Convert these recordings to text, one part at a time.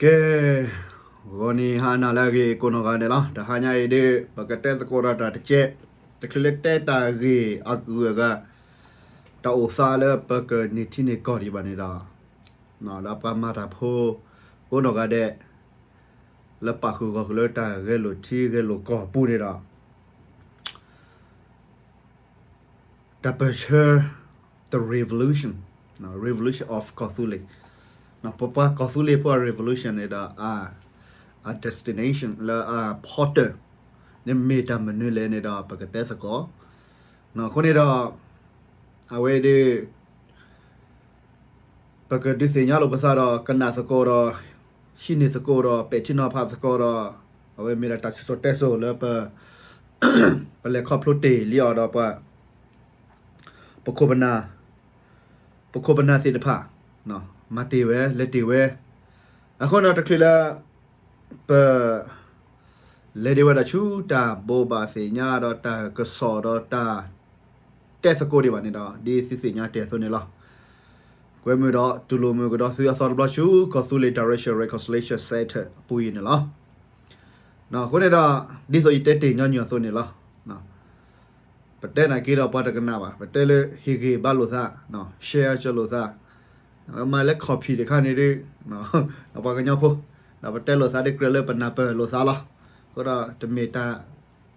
ကဲ, ဂီၤနံၤဟါနၤလၢအဂ့ၤကိးနီၢ်ဂၤဒဲးလီၤ. တဟါညါအံၤဒ် ပကတဲသကိးဒီးတၢ်တကဲး, တချုးလၢတဲတၢ်ဂ့ၢ်အဂုၤအဂၤ, တၢ်အိၣ်သးလၢပကန့ၢ်ထံန့ၢ်ကီၢ်ဒံးဘၣ်န့ၣ်ဒီး, ဒီးပှၤမၤတၢ်ဖိကိးနီၢ်ဂၤဒဲး လၢပာ်ဃုာ်ဂီၢ်ဃုာ်လၢတၢ်ဂဲၤလိာ်ထံဂဲၤလိာ်ကီၢ်အပူၤန့ၣ်ဒီး တၢ်ပၢၢ်ဆၢ the revolution, revolution of ကီၢ်သူလ့ၤ, ပပှၤကီၢ်သူလ့ၤဖိအ revolution န့ၣ်ဒီး အ destination လၢအဖီတၢၢ်န့ၣ်မ့ၢ်တၢ်မနုၤလဲၣ်န့ၣ်ဒီး ပကတဲသကိး. အဃိန့ၣ်ဒီး အဝဲဒ် ပကဒုးသ့ၣ်ညါလိာ်ပသးဒီး ကနၣ်သကိးဒီး ဟံးန့ၢ်သကိးဒီး ပဲာ်ထံနီၤဖးသကိးဒီး အဝဲမ့ၢ်ဒၣ်တၢ်စံၣ်စိၤတဲစိၤလၢပ ပလဲၤခီဖျိတ့ၢ်လံအီၤဒီးပှၤ ပခိၣ်ပနၢ်, ပခိၣ်ပနၢ်သ့ၣ်တဖၣ် မၤတ့ၢ်ဝဲ လဲၤတ့ၢ်ဝဲ. အဃိန့ၣ်တချုးလၢ ပ လဲၤဒံးဝဲဒၣ်ဆူတၢ်ဘိးဘၣ်သ့ၣ်ညါဒီးတၢ်ကစီၣ်ဒီးတၢ် တဲသကိးဒံးဘၣ်န့ၣ်ဒီး ဒ်သုသ့ၣ်ညါတ့ၢ်အသိးန့ၣ်လီၤ. ကွဲမုာ်ဒီးတူၢ်လိာ်မုာ်ကဒီးသုအသီတဘျီဆူ ကီၢ်သူလ့ၤ Direction Reconciliation Center အပူၤအံၤန့ၣ်လီၤ. အဃိန့ၣ်ဒီး ဒ်သိးယတဲတ့ၢ်ညီနုၢ်အသိးန့ၣ်လီၤ. ပတဲနာ်က့ဒီးပှၤတကနၣ်ဘၣ်, ပတဲလၢဟ့ၣ်ဂံၢ်ဘါလိာ်သး, share ကၢလိာ်သး, မၤလၢ copy တခါန့ၣ်ဒ် ပှၤကညီဖိ, ဒီးပတဲလိာ်သးဒ်ကြၢးလၢပနၢ်ပၢၢ်လိာ်သးလီၤ. အဃိဒီး တမ့ၢ်တၢ်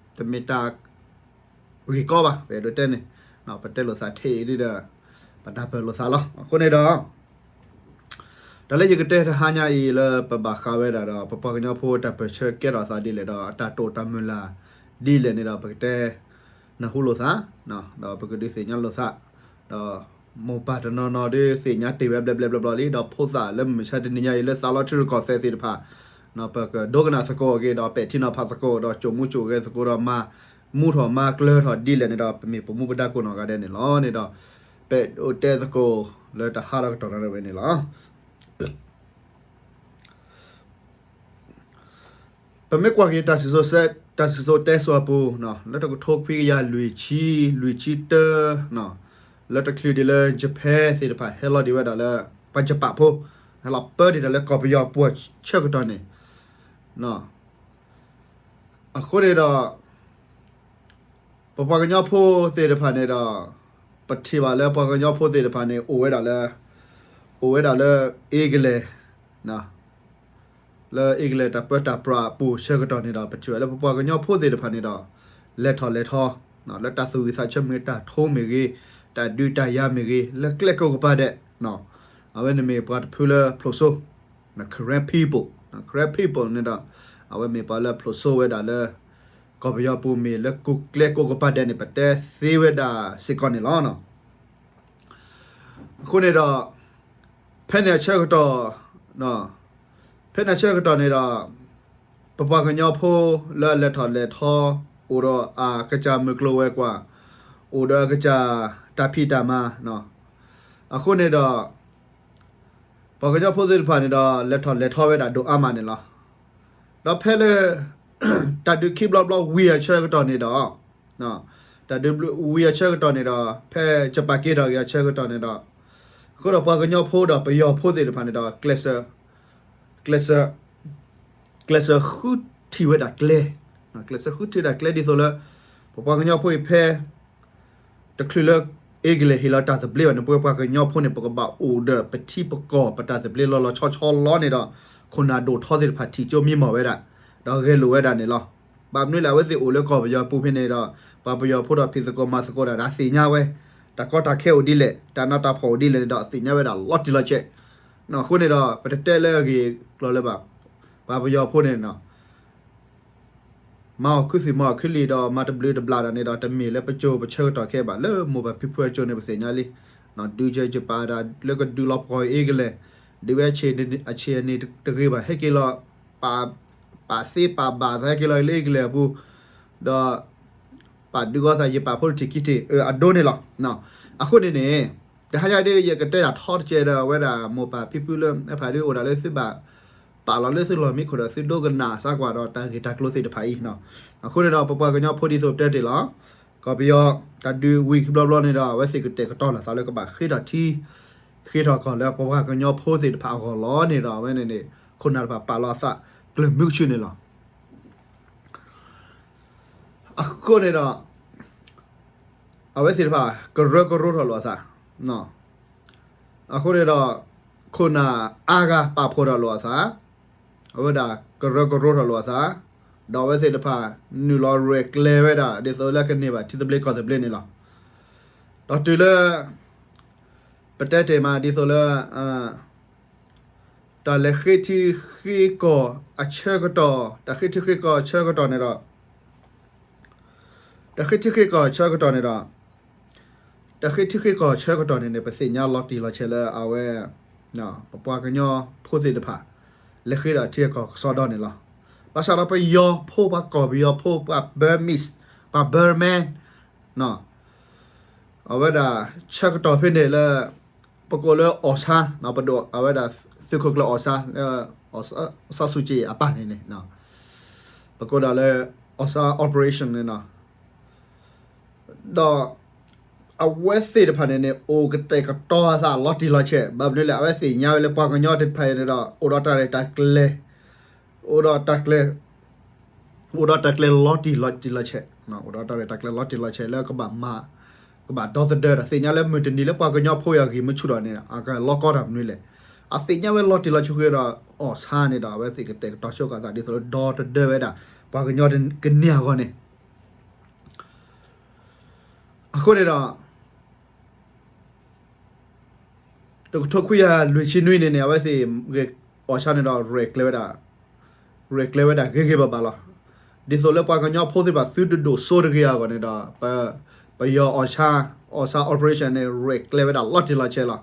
ဂ့ၢ်ကီဘၣ် ပအဲၣ်ဒိးတဲန့ၣ်, ပတဲလိာ်သးထဲအံၤဒ်ဒီး ပနၢ်ပၢၢ်လိာ်သးလီၤ. အဃိန့ၣ်ဒီး တၢ်လၢယကတဲတဟါညါအံၤလၢပဘၣ်ဃးဝဲဒၣ်ဒီး ပပှၤကညီဖိတၢ်ပၢၢ်ဆၢကဲထီၣ်သးဒ်လဲၣ်ဒီး အတၢ်တိာ်တၢ်မုၢ်လၢ်ဒ်လဲၣ်န့ၣ်ဒီး ပကတဲနၢ်ဟူလိာ်သး, ဒီးပကဒုးသ့ၣ်ညါလိာ်သး, ဒီးမိၢ်ပၢ်တနီၤနီၤဒ်သ့ၣ်ညါတ့ၢ်ဝဲဘျဲဘျဲဘျီဘျီလံ, ဒီးဖိသၣ်လၢမုၢ်မဆါတနံၤညါအံၤလၢသးလီထံရူၢ်ကီၢ်သဲးသ့ၣ်တဖၣ် ပကဒိကနၣ်သကိးအဂ့ၢ်ဒီး ပဲာ်ထံနီၤဖးသကိးဒီး ကိၣ်မူကိၣ်ဂဲၤသကိးဒီး မၤမူထီၣ်မၤကျၢၤထီၣ်ဒ်လဲၣ်န့ၣ်ဒီး ပမ့ၢ်ပမူပဒါကိးနီၢ်ဂၤဒဲးန့ၣ်လီၤန့ၣ်ဒီး ပအဲၣ်ဒိးတဲသကိးလၢတဟါဒီးကတီၢ်နၣ်ရံၣ်ဝဲန့ၣ်လီၤ. ပမ့ၢ်ကွၢ်က့ၤတၢ်စံၣ်စိၤ, တၢ်စံၣ်စိၤတဲစိၤအပူၤ လၢတကထိခွံကယၤလွံၢ်ဆံ, လွံၢ်ဆံတၢ, လၢတချုးဒံးလၢ Japan သ့ၣ်တဖၣ်ဟဲလီၤဒံးဝဲဒၣ်လၢ ပှၤ Japan ဖိ ဟဲလီၤပၢဒံးတၢ်လၢကီၢ်ပယီၤပူၤအဆၢကတီၢ်န့ၣ်, အဃိန့ၣ်ဒီး ပပှၤကညီဖိသ့ၣ်တဖၣ်န့ၣ်ဒီး ပထံၣ်ဘၣ်လၢပှၤကညီဖိသ့ၣ်တဖၣ်န့ၣ် အိၣ်ဝဲဒၣ်လၢ, အိၣ်ဝဲဒၣ်လၢ အ့ကလဲၣ်, လၢအ့ကလဲၣ်တၢ်ပၢတၢ်ပြးအပူၤအဆၢကတီၢ်န့ၣ်ဒီး ပထံၣ်ဘၣ်လၢပပှၤကညီဖိသ့ၣ်တဖၣ်န့ၣ်ဒီး လဲၤထီၣ်လဲၤထီ လၢတၢ်သူၣ်ဝံၣ်သးဆၢမ့ၢ်ဂ့ၤ တၢ်ထိမ့ၢ်ဂ့ၤ တၢ်ဒုးတၢ်ယၤမ့ၢ်ဂ့ၤ လၢကျဲကိးကပၤဒဲး, အဝဲန့ၣ်မ့ၢ်ပှၤတဖုလၢဖျိးစိ Karen people, Karen people န့ၣ်ဒီး အဝဲမ့ၢ်ပှၤလၢဖျိးစိဝဲဒၣ်လၢ ကီၢ်ပယီၤပူၤမ့ၢ်လၢကျဲကိးကပၤဒဲးန့ၣ် ပတဲသ့ဝဲဒၣ်စ့ၢ်ကီးန့ၣ်လီၤ. အဃိန့ၣ်ဒီး ဖဲန့ၣ်အဆၢကတီၢ်, ဖဲန့ၣ်အဆၢကတီၢ်န့ၣ်ဒီး ပပှၤကညီဖိလၢအလဲၤထီၣ်လဲၤထီ အိၣ်ဒီးအကစၢ်မုၢ်ကျိၤဝဲၤကွာ်, အိၣ်ဒီးအကစၢ်တၢ်ဖံးတၢ်မၤ, အဃိန့ၣ်ဒီး ပှၤကညီဖိသ့ၣ်တဖၣ်န့ၣ်ဒီး လဲၤထီၣ်လဲၤထီဝဲဒၣ်ဒိၣ်အါမးန့ၣ်လီၤ. ဒီးဖဲလၢ တၢ်ဒုးခံဘျီဘျီဝံၤအဆၢကတီၢ်န့ၣ်ဒီး, တၢ်ဒုးဝံၤအဆၢကတီၢ်န့ၣ်ဒီး ဖဲကပာ်က့ၤထီၣ်က့ၤအဆၢကတီၢ်န့ၣ်ဒီး, အဃိဒီးပှၤကညီဖိဒီးပယီၤဖိသ့ၣ်တဖၣ်န့ၣ်ဒီး ကျဲးစၢး ကျဲးစၢး ကျဲးစၢးဃုထံၣ်ဝဲဒၣ်ကျဲ, ကျဲးစၢးဃုထံၣ်ဝဲဒၣ်ကျဲဒ်သိးလၢ ပပှၤကညီဖိအံၤဖဲ တချုးလၢ အ့ကလဲၣ်ဟ့ၣ်လီၤတၢ်သဘျ့ဘၣ်န့ၣ် ပဝဲပှၤကညီဖိန့ၣ် ပကဘၣ်အိၣ်ဒီးပထံပကီၢ်ပတၢ်သဘျ့လီၤလီၤဆီဆီလီၤန့ၣ်ဒီး ခိၣ်နၢ်ဒိၣ်ထီသ့ၣ်တဖၣ်ထံၣ်ကၠိမံမီၢ်ဝဲဒၣ်, ဒီးဂဲၤလိာ်ဝဲဒၣ်န့ၣ်လီၤ. ဘၣ်မနုၤလဲၣ် အဝဲသ့ၣ်အိၣ်လၢကီၢ်ပယီၤပူၤဖဲန့ၣ်ဒီး ပှၤပယီၤဖိဒီးဖံးသကိးမၤသကိးတၢ်ဒီးသ့ၣ်ညါဝဲ, တၢ်ကီတၢ်ခဲအိၣ်ဒ်လဲၣ်, တၢ်နးတၢ်ဖှီၣ်အိၣ်ဒ်လဲၣ်န့ၣ်ဒီး သ့ၣ်ညါဝဲဒၣ်လီၤတံၢ်လီၤဆဲး. အဃိန့ၣ်ဒီး ပတတဲလၢအဂ့ၢ်ကျိၤလၢၤဘၣ်, ပှၤပယီၤဖိန့ၣ် မၤအီၣ်ခုသံၣ်မၤအီၣ်ခုလံာ်ဒီးမၤတဘျုးတဘျးတၢ်န့ၣ်ဒီး တမ့ၢ်လၢပကၠိပဆၢကတီၢ်ခဲဘၣ်, လၢမိၢ်ပၢ်ဖံဖုအကၠိန့ၣ် ပသ့ၣ်ညါလံ. ဒုးကဲကပာ်တၢ်လၢကဒုးလီၤပှီၢ်အ့ကလဲၣ်, ဒုးဝဲအဆံးအနံၤတဂ့ၤဘၣ် ဟဲက့ၤလီၤ ပာ်သ့ပာ်ဘၣ်သးဟဲက့ၤလီၤလၢအ့ကလဲၣ်အပူၤ, ဒီး ပာ်ဒုးဂီၤသးယပာ်ဖိတထံၣ်ခံထံၣ် အဒိန့ၣ်လီၤ. အဃိန့ၣ်န့ၣ် တဟါညါဒ်ယကတဲတၢ်ထီတကဲးဒီး အဝဲဒၣ်မိၢ်ပၢ်ဖံဖုလၢ ဖးဒ်အိၣ်ဒၣ်လၢသုဘၣ် ပာ်လီၤလၢသုလီၢ်မံခိၣ်ဒီးသုဒိကနၣ်စၢ်ကွၢ်ဒီးတၢ်ဂ့ၢ်တၢ်ကျိၤသ့ၣ်တဖၣ်အံၤ, အဃိန့ၣ်ဒီး ပပှၤကညီဖိဒ်သိးပတဲတ့ၢ်လီၤ. ကီၢ်ပယီၤ တၢ်ဒုးဝံၤခံဘျီဘျီန့ၣ်ဒီး အဝဲသ့ၣ်ကတဲာ်ကတီၤလီၤသးလၢကဘၣ်ဃ့ထီၣ်ထံ ဃ့ထီၣ်ကီၢ်လၢပပှၤကညီဖိသ့ၣ်တဖၣ်အဂီၢ်လီၤန့ၣ်ဒီး အဝဲန့ၣ်န့ၣ် ခိၣ်နၢ်တဖၣ်ပာ်လီၤအသး ကျၢၤမုၢ်ကဆူၣ်န့ၣ်လီၤ. အဃိန့ၣ်ဒီး အဝဲသ့ၣ်တဖၣ် ကရၢကရိထီၣ်လိာ်အသး, အဃိန့ၣ်ဒီး ခိၣ်နၢ်အါဂၤပာ်ဖှိၣ်ထီၣ်လိာ်အသး, အဝဲဒၣ်ကရၢကရိထီၣ်လိာ်အသး, ဒီးအဝဲသ့ၣ်တဖၣ် နုာ်လီၤရဲၣ်ကျဲၤဝဲဒၣ် ဒ်သိးလၢကန့ၢ်ဘၣ်ထံသဘျ့ကီၢ်သဘျ့န့ၣ်လီၤ. ဒီးတုၤလၢ ပတဲတ့ၢ်မးဒ်သိးလၢ တၢ်လဲၤဃ့ထံဃ့ကီၢ်အဆၢကတီၢ်, တၢ်ဃ့ထံဃ့ကီၢ်အဆၢကတီၢ်န့ၣ်ဒီး, တၢ်ဃ့ထံဃ့ကီၢ်အဆၢကတီၢ်န့ၣ်ဒီး, တၢ်ဃ့ထံဃ့ကီၢ်အဆၢကတီၢ်န့ၣ်န့ၣ် ပသ့ၣ်ညါလီၤတံၢ်လီၤဆဲးလၢအဝဲ ပပှၤကညီဖိသ့ၣ်တဖၣ် လဲၤဃ့ဒီးထံအကီၢ်ကစီဒီန့ၣ်လီၤ. ဘၣ်ဆၣ်ဒီးပယီၤဖိ ပှၤကီၢ်ပယီၤဖိ ပှၤ Burmese, ပှၤ Burman အဝဲဒၣ်ဆၢကတီၢ်ဖဲန့ၣ်လၢ ပကိးလၢအီၣ်ဆါ, ပဒိၣ်အဝဲဒၣ်သုးခိၣ်ကျၢၢ်အီၣ်ဆါ, အီၣ်ဆါစူၢ်က့ၤအပၢ်န့ၣ်န့ၣ်, ပကိးဒၣ်လၢ အီၣ်ဆါ operation န့ၣ်လီၤ. ဒီးအဝဲသ့ၣ်တဖၣ်န့ၣ်န့ၣ် အိၣ်ကတဲာ်ကတီၤအသးလီၤတံၢ်လီၤဆဲး, ဘၣ်မနုၤလဲၣ် အဝဲသ့ၣ်ညါဝဲလၢပှၤကညီတဖၣ်အံၤန့ၣ်ဒီး အိၣ်ဒီးတၢ်ရဲၣ်တၢ်ကျဲၤ, အိၣ်ဒီးတၢ်ကျဲၤ အိၣ်ဒီးတၢ်ကျဲၤလီၤတံၢ်လီၤဆဲး, အိၣ်ဒီးတၢ်ရဲၣ်တၢ်ကျဲၤလီၤတံၢ်လီၤဆဲးလၢကဘၣ်မၤ, ကဘၣ်ဒီသဒၢဒီး သ့ၣ်ညါလၢမုၢ်တနံၤလၢပှၤကညီဖိအဂံၢ်မုၢ်ဆူၣ်ထီၣ်န့ၣ် အကလီကီတၢ်မနုၤလဲၣ်. အသ့ၣ်ညါဝဲလီၤတံၢ်လီၤဆဲးဃုာ်ဒီး အီၣ်ဆါန့ၣ်ဒီး အဝဲသ့ၣ်ကတဲာ်ကတီၤဆိဃာ်သးဒ်သိးလၢဒီသဒၢဝဲဒၣ် ပှၤကညီကန့ၢ်အဂီၢ်န့ၣ် အဃိန့ၣ်ဒီး တကထိခွံကယၤလွံၢ်ဆံနွံန့ၣ်န့ၣ် အဝဲသ့ၣ် အီၣ်ဆါန့ၣ်ဒီး ရဲၣ်ကျဲၤဝဲဒၣ်, ရဲၣ်ကျဲၤဝဲဒၣ်ဂ့ၤဂ့ၤဘၣ်ဘၣ်လီၤ. ဒ်သိးလၢပှၤကညီဖိသ့ၣ်တဖၣ်သုတဒိၣ်စိတဂ့ၤအဂီၢ်န့ၣ်ဒီး ပယီၤအီၣ်ဆါ, အီၣ်ဆါ operation န့ၣ် ရဲၣ်ကျဲၤဝဲဒၣ်လီၤတံၢ်လီၤဆဲးလီၤ.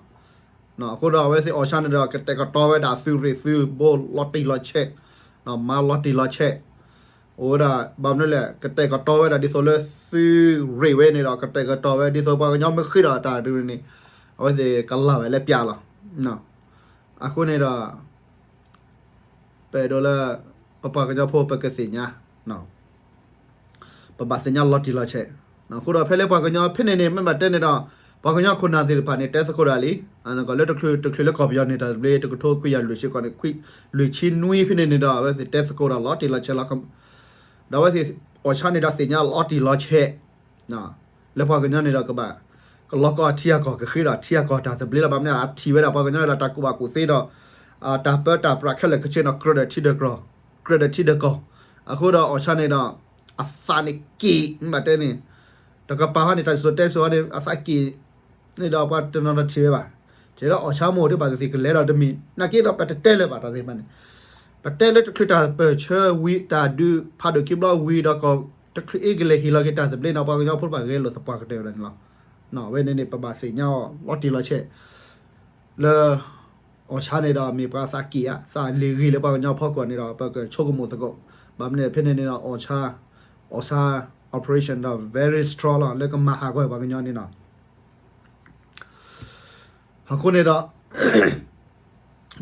အဃိဒီးအဝဲသ့ၣ်အီၣ်ဆါန့ၣ်ဒီး ကတဲာ်ကတီၤဝဲဒၣ်သုးရ့ၣ်သုးဘိလီၤတံၢ်လီၤဆဲး, မၤလီၤတံၢ်လီၤဆဲး အိၣ်ဝဲဒၣ် ဘၣ်မနုၤလဲၣ် ကတဲာ်ကတီၤဝဲဒၣ်ဒ်သိးလၢသုးရ့ၣ်ဝဲန့ၣ်ဒီး ကတဲာ်ကတီၤဝဲဒ်သိးပှၤကညီမ့ၢ်ဃ့ဒီးတၢ်ဒ်န့ၣ် အဝဲသ့ၣ်ကလၢ်ဝဲလၢပျၢ်လီၤ. အဃိန့ၣ်ဒီး ပအဲၣ်ဒိးလၢ ပပှၤကညီဖိပကသ့ၣ်ညါ ပဘၣ်သ့ၣ်ညါလီၤတံၢ်လီၤဆဲး. အဃိဒီးဖဲလၢပှၤကညီဖဲန့ၣ်န့ၣ် မ့ၢ်ဘၣ်တဲန့ၣ်ဒီး ပှၤကညီခိၣ်နၢ်သ့ၣ်တဖၣ်န့ၣ် တဲသကိးတၢ်လံ, လၢတချုးတချုးလၢကီၢ်ပယီၤန့ၣ် တၢ်သဘျ့ တကထိခွံကယၤလွံၢ်ဆံဃိးန့ၣ် လွံၢ်ဆံနွံဖဲန့ၣ်န့ၣ်ဒီး အဝဲသ့ၣ်တဲသကိးတၢ်လီၤတံၢ်လီၤဆဲးလီၤ. ဒီးအဝဲသ့ၣ်အီၣ်ဆါန့ၣ်ဒီးသ့ၣ်ညါလီၤတံၢ်လီၤဆဲး လၢပှၤကညီန့ၣ်ဒီးကဘၣ် ကလီကီအထံအကီၢ် ကဃ့ဒီးထံအကီၢ်တၢ်သဘျ့လီၤ. ဘၣ်မနုၤအထံၣ်ဝဲဒၣ်ပှၤကညီလၢတၢ်ကူၣ်ဘၣ်ကူၣ်သ့ဒီး တၢ်ပၢတၢ်ပြးခဲလၢာ်ခဲဆ့န့ၣ် ကြၢးဒီးထံဒီးကီၢ်, ကြၢးဒီးထံဒီးကီၢ်. အဃိဒီးအီၣ်ဆါန့ၣ်ဒီး အသးန့ၣ်က့ၤ မ့ၢ်ဘၣ်တဲန့ၣ် တကပၤဟီန့ၣ် တၢ်စံၣ်စိၤတဲစိၤဟီန့ၣ် အသးက့ၤ န့ၣ်ဒီးပှၤတနီၤနီၤထံၣ်ဝဲဘၣ်. ကဲဒီးအီၣ်ဆါမိၢ်ဒ်ဘၣ်သ့ၣ်သ့ၣ်ကလဲၤဒီးတမံၤ နာ်က့ဒီးပတတဲလၢၤဘၣ်တၢ်သ့ၣ်တဖၣ်န့ၣ် ပတဲလၢတချုးတၢ်ပၢၢ်ဆၢဝံၤ တၢ်ဒုးဖးဒိၣ်ခံဘျီဝံၤဒီးကီၢ် တချုးအ့ၣ်ကလဲၤဟ့ၣ်လီၤက့ၤတၢ်သဘျ့န့ၣ် ပှၤကညီဖိတဖၣ်ဂဲၤလိာ်သပှၢ်ကတၢၢ်ဝဲဒၣ်န့ၣ်လီၤ. အဝဲန့ၣ်န့ၣ် ပဘၣ်သ့ၣ်ညါအီၤလီၤတံၢ်လီၤဆဲး လၢ အီၣ်ဆါန့ၣ်ဒီးမ့ၢ်ပှၤသးက့ၤဧါ သးလ့ၤဂ့ၤလၢပှၤကညီဖီခိၣ်န့ၣ်ဒီး ပကဆိကမိၣ်သကိး. ဘၣ်မနုၤဖဲန့ၣ်န့ၣ်ဒီး အီၣ်ဆါ, အီၣ်ဆါ operation ဒီး very strong လီၤ လၢကမၤဟးဂီၤပှၤကညီန့ၣ်လီၤ. အဃိန့ၣ်ဒီး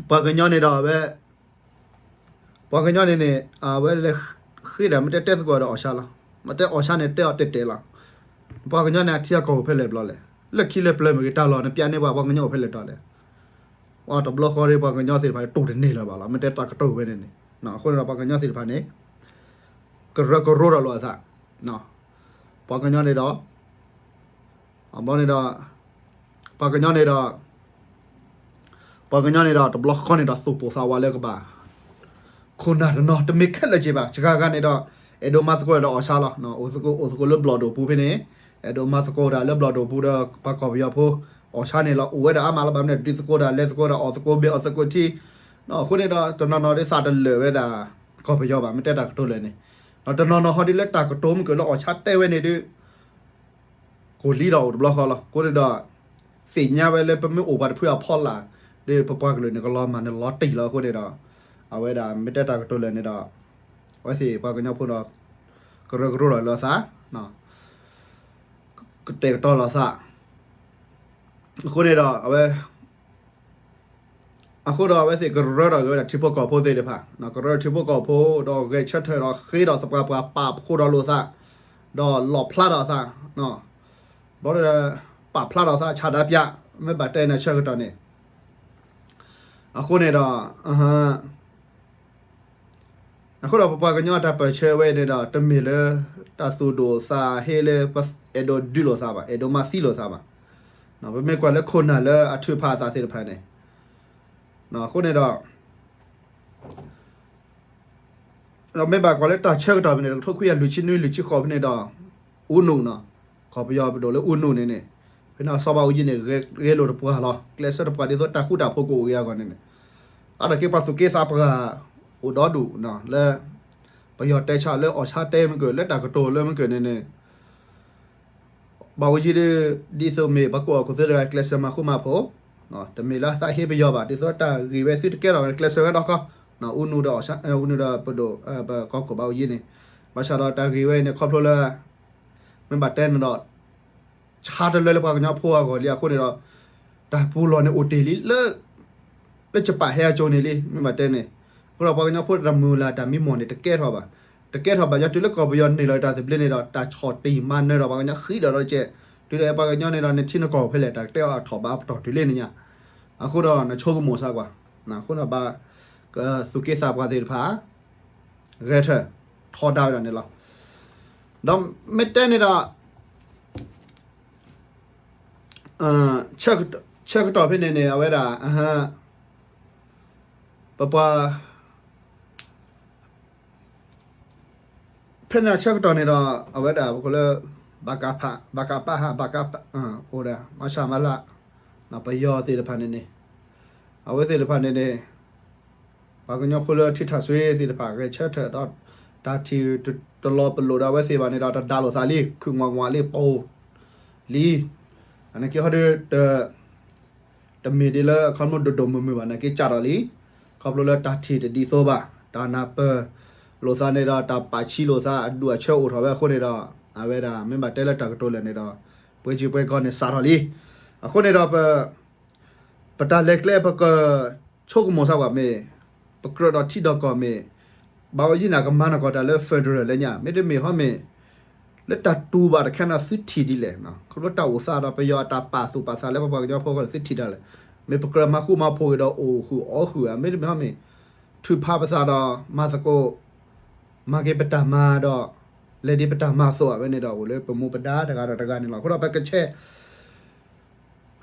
ပှၤကညီန့ၣ်ဒီးအဝဲ ပှၤကညီန့ၣ်န့ၣ် အဝဲလဲၤဃ့ဒီး မ့ၢ်တဲတဲသကိးဒီးအီၣ်ဆါလီၤ. မ့ၢ်တဲအီၣ်ဆါန့ၣ်တဲအီၤတဲာ်တဲာ်လီၤ. ပှၤကညီန့ၣ် အထံအကီၢ်အိၣ်ဖဲလဲၣ်ဘျီလဲၣ်. လၢခံလၢပျၢၤမ့ၢ်ဂ့ၤတၢ်လီၢ်န့ၣ် ပျၢၤန့ၢ်ပှၤ ပှၤကညီအိၣ်ဖဲလဲၣ်တီလဲၣ်. ပှၤတဘျီဃီဒီး ပှၤကညီသ့ၣ်တဖၣ်တူၢ်တန့ၢ်လၢၤဘၣ်လီၤ. မ့ၢ်တဲတၢ်ကတိၤဝဲန့ၣ်န့ၣ် အဃိန့ၣ်ဒီး ပှၤကညီသ့ၣ်တဖၣ်န့ၣ် ကရၢကရိဒီးလိာ်အသး ပှၤကညီန့ၣ်ဒီး အဘျီန့ၣ်ဒီး ပှၤကညီန့ၣ်ဒီး ပှၤကညီန့ၣ်ဒီး တဘျီဃီန့ၣ်ဒီး သူၣ်ပိၢ်သးဝးလၢကဘၣ် ခိၣ်နၢ်တနီၤ တမ့ၢ်ခဲလၢာ်က့ဘၣ် စှၤဂၤန့ၣ်ဒီး အဲၣ်ဒိးမၤသကိးဒီးအီၣ်ဆါလီၤ. အိၣ်သကိး အိၣ်သကိးလၢဘျီၣ်ဒိၣ်ပူၤဖဲန့ၣ် အဲၣ်ဒိးမၤသကိးတၢ်လၢဘျီၣ်ဒိၣ်ပူၤဒီး ပှၤကီၢ်ပယီၤဖိ အီၣ်ဆါန့ၣ်လီၤ အိၣ်ဝဲဒၣ်အါမးလီၤ. ဘၣ်မနုၤဒုးသကိးတၢ်လဲၤသကိးတၢ်အီၣ်သကိးဘ့ၣ်အီၣ်သကိးထံ အဃိန့ၣ်ဒီး တနီၤနီၤဒ်သးတလၢာ်ဝဲဒၣ် ကီၢ်ပယီၤဘၣ် မ့ၢ်တဲတၢ်ကတိၤလၢာ်န့ၣ် ဒီးတနီၤနီၤဟီဒ်လၢတၢ်ကတိၤမုၢ်ကလၢအီၣ်ဆါတဲဝဲန့ၣ်ဒုး ကိၣ်လံဒီးအိၣ်တဘျီဃီလီၤ. အဃိန့ၣ်ဒီး သ့ၣ်ညါဝဲလၢပမ့ၢ်အိၣ်ပှၤတဖုအဖီလာ် ဒီးပပှၤကလုာ်န့ၣ် ကလီၤမၢ်န့ၣ်လီၤတံၢ်လီၤ. အဃိန့ၣ်ဒီး အဝဲဒၣ်မ့ၢ်တဲတၢ်ကတိၤလၢာ်န့ၣ်ဒီး အဝဲသ့ၣ်ပှၤကညီဖိဒီး ကရၢကရိလီၤလိာ်သး ကတဲာ်ကတီၤလိာ်သး အဃိန့ၣ်ဒီး အဝဲ အဃိဒီးအဝဲသ့ၣ်ကရၢဒီးဂဲၤဝဲဒၣ်ထံဖိကီၢ်ဖိသ့ၣ်တဖၣ် ကရၢထံဖိကီၢ်ဖိ ဒီးဂဲၤဆၢထၢၣ်ဒီးဃ့ဒီးသပှၢ်ပှၢ်ပာ်ဖှိၣ်ဒီးလိာ်သး ဒီးလီၣ်ဖျါဒီးသး ဘျီဒီး ပာ်ဖျါဒီးသးဆၣ်ဒၣ်ပျၢ် မ့ၢ်ဘၣ်တဲန့ၣ်ဆၢကတီၢ်န့ၣ် အဃိန့ၣ်ဒီး အဟါ အဃိဒီးပပှၤကညီအတၢ်ပၢၢ်ဆၢဝဲန့ၣ်ဒီး တမ့ၢ်လၢတၢ်သူၣ်ဒိၣ်သးဟ့လၢပအဲၣ်ဒိးဒုးလိာ်သးဘၣ်, အဲၣ်ဒိးမၤသံလိာ်သးဘၣ်. ပမ့ၢ်ကွၢ်လၢခိၣ်နၢ်လၢအထုးဖးအသးသ့ၣ်တဖၣ်န့ၣ်, အဃိန့ၣ်ဒီး ဒီးမ့ၢ်ဘၣ်ကွၢ်လၢတၢ်ဆၢကတီၢ်ဖဲန့ၣ် တကထိခွံကယၤလွံၢ်ဆံနွံလွံၢ်ဆံဃိးဖဲန့ၣ်ဒီး အူနူနီၤ, ကီၢ်ပယီၤပဒိၣ်လၢအူနူန့ၣ်န့ၣ်, ဖဲန့ၣ်စီၤဘးအူကၠံန့ၣ် ဂဲၤလိာ်တပှၢ်လီၤ, ကျဲးစၢးတပှၢ်ဒ်သိးတၢ်ဃူတၢ်ဖိးကအိၣ်ဂ့ၤအဂီၢ်န့ၣ်န့ၣ်, အါတက့ၢ်ပှၤသူၣ်က့သးပှၢ် အိၣ်ဒီဒူၣ်လၢ ပယီၤတဲဆါလၢအီၣ်ဆါတဲမ့ၢ်ကၢၢ် လၢတၢ်ကတိၤလၢမ့ၢ်ကၢၢ်န့ၣ်န့ၣ် ဘၣ်ဝဲယံၤဒ် ဒ်သိးမ့ၢ်ပှၤကူၣ်ဘၣ်ကူၣ်သ့တဂၤ ကျဲးစၢးမၤဃူမၤဖိး, တမ့ၢ်လၢသးဟ့ပယီၤဘၣ်, ဒ်သိးတၢ်ဂ့ၢ်ဝဲသုတကဲထီၣ် ကျဲးစၢးဝဲဒီးဃီ, အူနူဒီး အူနူဒီးပဒိၣ် ပကီၢ်ခိၣ်ဘးအူကၠံန့ၣ်, ဘၣ်ဆၣ်ဒီးတၢ်ဂ့ၢ်ဝဲအံၤန့ၣ် ခီဖျိလၢ မ့ၢ်ဘၣ်တဲန့ၣ်ဒီး ဆါတလၢလၢပှၤကညီဖိအဂီၢ်လံအဃိန့ၣ်ဒီး တၢ်ပူၤလီၢ်န့ၣ်အိၣ်တ့ၢ်လံလၢ လၢကပာ်ဟဲအကၠိန့ၣ်လံ မ့ၢ်ဘၣ်တဲန့ၣ်, အဃိဒီးပှၤကညီဖိတၢ်မုၢ်လၢ်တၢ်မံမီၢ်န့ၣ် တကဲထီၣ်ဘၣ်, တကဲထီၣ်ဘၣ် ယတုၤလၢကီၢ်ပယီၤန့ၢ်လီၤတၢ်သဘျ့န့ၣ်ဒီး တၢ်ဆီၣ်တံၢ်မၤနၢၤဒီးပှၤကညီဃံဒီးဒီးကဲ, တုၤလၢပှၤကညီန့ၣ်ဒီး နထံနကီၢ်ဖဲလဲၣ် တၢ်ကတဲအီၤအထီၣ်ဘၣ်ပတီၢ်တုၤလၢနညါ, အဃိဒီးနဆိကမိၣ်စၢ်ကွၢ်, အဃိဒီးဘၣ် ကသူၣ်က့သးပှၢ်သ့ၣ်တဖၣ် ဂဲၤထၢၣ်ထီဒါဝဲဒၣ်န့ၣ်လီၤ. ဒီးမ့ၢ်တဲန့ၣ်ဒီး ဆၢကတီၢ်ဖဲန့ၣ်န့ၣ် အဝဲဒၣ် ပပှၤ ဖဲန့ၣ်အဆၢကတီၢ်န့ၣ်ဒီး အဝဲဒၣ်ပကလၢ ဘၣ်ကးပးဟး ဘၣ်ကးပး အိၣ်ဒၣ် မၤဆၣ်မၤလၢ် ပယီၤသ့ၣ်တဖၣ်န့ၣ်န့ၣ် အဝဲသ့ၣ်တဖၣ်န့ၣ်န့ၣ် ပှၤကညီဖိလၢထံထၣ်စွ့သ့ၣ်တဖၣ် ဂဲၤဆၢထၢၣ်ဒီး တၢ်ထံၣ်တလီၤပလိာ်ဒီးအဝဲသ့ၣ်ဘၣ်န့ၣ်ဒီး တဒါလိာ်သးလံ ခုၣ်ငွးငွးလံ ပိာ်လံ အနာ်က့ဟီဒီး တမ့ၢ်ဒ်လၢအခီပညီဒိၣ်ဒိၣ်မုၢ်မုၢ်ဘၣ် နာ်က့စးထီၣ်လံ, ခီဖျိလၢတၢ်ထံၣ်တဒ်သိးဘၣ် တၢ်နၢ်ပၢၢ်လိာ်သးန့ၣ်ဒီး တၢ်ပာ်ဆံးလိာ်သးအဒူၣ်အဆၢအိၣ်ထီၣ်ဝဲအဃိန့ၣ်ဒီး အဝဲဒၣ်မ့ၢ်ဘၣ်တဲလၢတၢ်ကတိၤလၢာ်န့ၣ်ဒီး ပှဲၤကံပှဲၤကီန့ၣ်စးထီၣ်လံ. အဃိန့ၣ်ဒီး ပတၢ်လဲၤကျဲပကဆိကမိၣ်စၢ်ဝဲမ့ၢ် ပကြၢးဒီးထံဒီးကီၢ်မ့ၢ် ဘၣ်ဝဲယံၤန့ၣ် ကမၤနၢၤကီၢ်တၢ်လၢ federal လၢညါ မ့တမ့ၢ်ဟီမ့ၢ် လၢတၢ်တူၢ်ဘၣ်တခါန့ၣ်သုထံၣ်ဒ်လဲၣ်, ခီဖျိတၢ်အိၣ်သးဒီးပယီၤအတၢ်ပာ်သူၣ်ပာ်သးလၢပပှၤကညီဖိအဂီၢ်န့ၣ် သုထံၣ်ဒ်လဲၣ်, မ့ၢ်ပကြၢးမၤဃူမၤဖိးက့ၤဒီးအိၣ်ဃုာ်အီဃုာ်ဧါ မ့တမ့ၢ်ဟီမ့ၢ် ထုးဖးပသးဒီးမၤသကိး မၤက့ၤပတၢ်မၤဒီး လဲၤဒ်ပတၢ်မၤအသိးဧါ ဝဲန့ၣ်ဒီးအိၣ်လၢပမူပဒါတဂၤဒီးတဂၤန့ၣ်လီၤ. အဃိဒီးပကဆဲး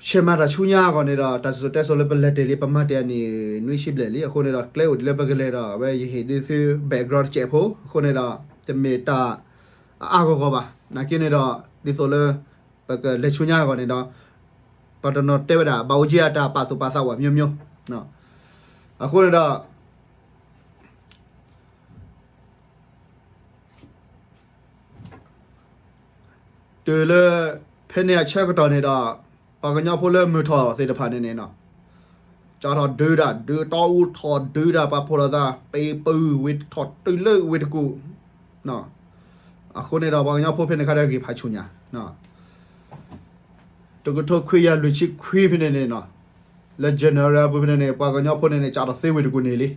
ဆဲးမၤတၢ်ဆူညါအဂီၢ်န့ၣ်ဒီး တၢ်စံၣ်စိၤတဲစိၤလၢပလဲၤတ့ၢ်လံ ပမၤတ့ၢ်အနံၣ်နွံဆံဘျဲၣ်လံ. အဃိန့ၣ်ဒီး ကျဲအိၣ်ဒ်လၢပကလဲၤဒီး အဝဲယဟ့ၣ်ဒုးသု background တစဲးဖိ အဃိန့ၣ်ဒီး တမ့ၢ်တၢ်အါအါဂီၢ်ဂီၢ်ဘၣ်. နာ်က့န့ၣ်ဒီး ဒ်သိးလၢ ပကလဲၤဆူညါအဂီၢ်န့ၣ်ဒီး ပှၤတနီၤတဲဝဲဒၣ် ဘၣ်အိၣ်က့ၤအတၢ်ပာ်သူၣ်ပာ်သးဝဲ မျိုးမျိုး အဃိန့ၣ်ဒီး တုၤလၢ ဖဲန့ၣ်အဆၢကတီၢ်န့ၣ်ဒီး ပှၤကညီဖိလၢမုၢ်ထီၣ်သ့ၣ်တဖၣ်န့ၣ်န့ၣ် စးထီၣ်ဒုးဒၣ် ဒုးတီအူထီၣ်ဒုးဒၣ် ပှၤဖှိၣ်လိာ်သး ပ့ၤပုၢ်ဝ့ၢ်ထီၣ်တုၤလၢဝ့ၢ်တကူၣ် အဃိန့ၣ်ဒီး ပှၤကညီဖိဖဲန့ၣ်ခါဒီးဂ့ၢ်ဖးဆူၣ်ညါ တကထိခွံကယၤလွံၢ်ဆံခွံဖဲန့ၣ်န့ၣ် လၢ January အပူၤဖဲန့ၣ်န့ၣ် ပှၤကညီဖိန့ၣ်န့ၣ် စးထီၣ်သ့ဝ့ၢ်တကူၣ်န့ၣ်လံ.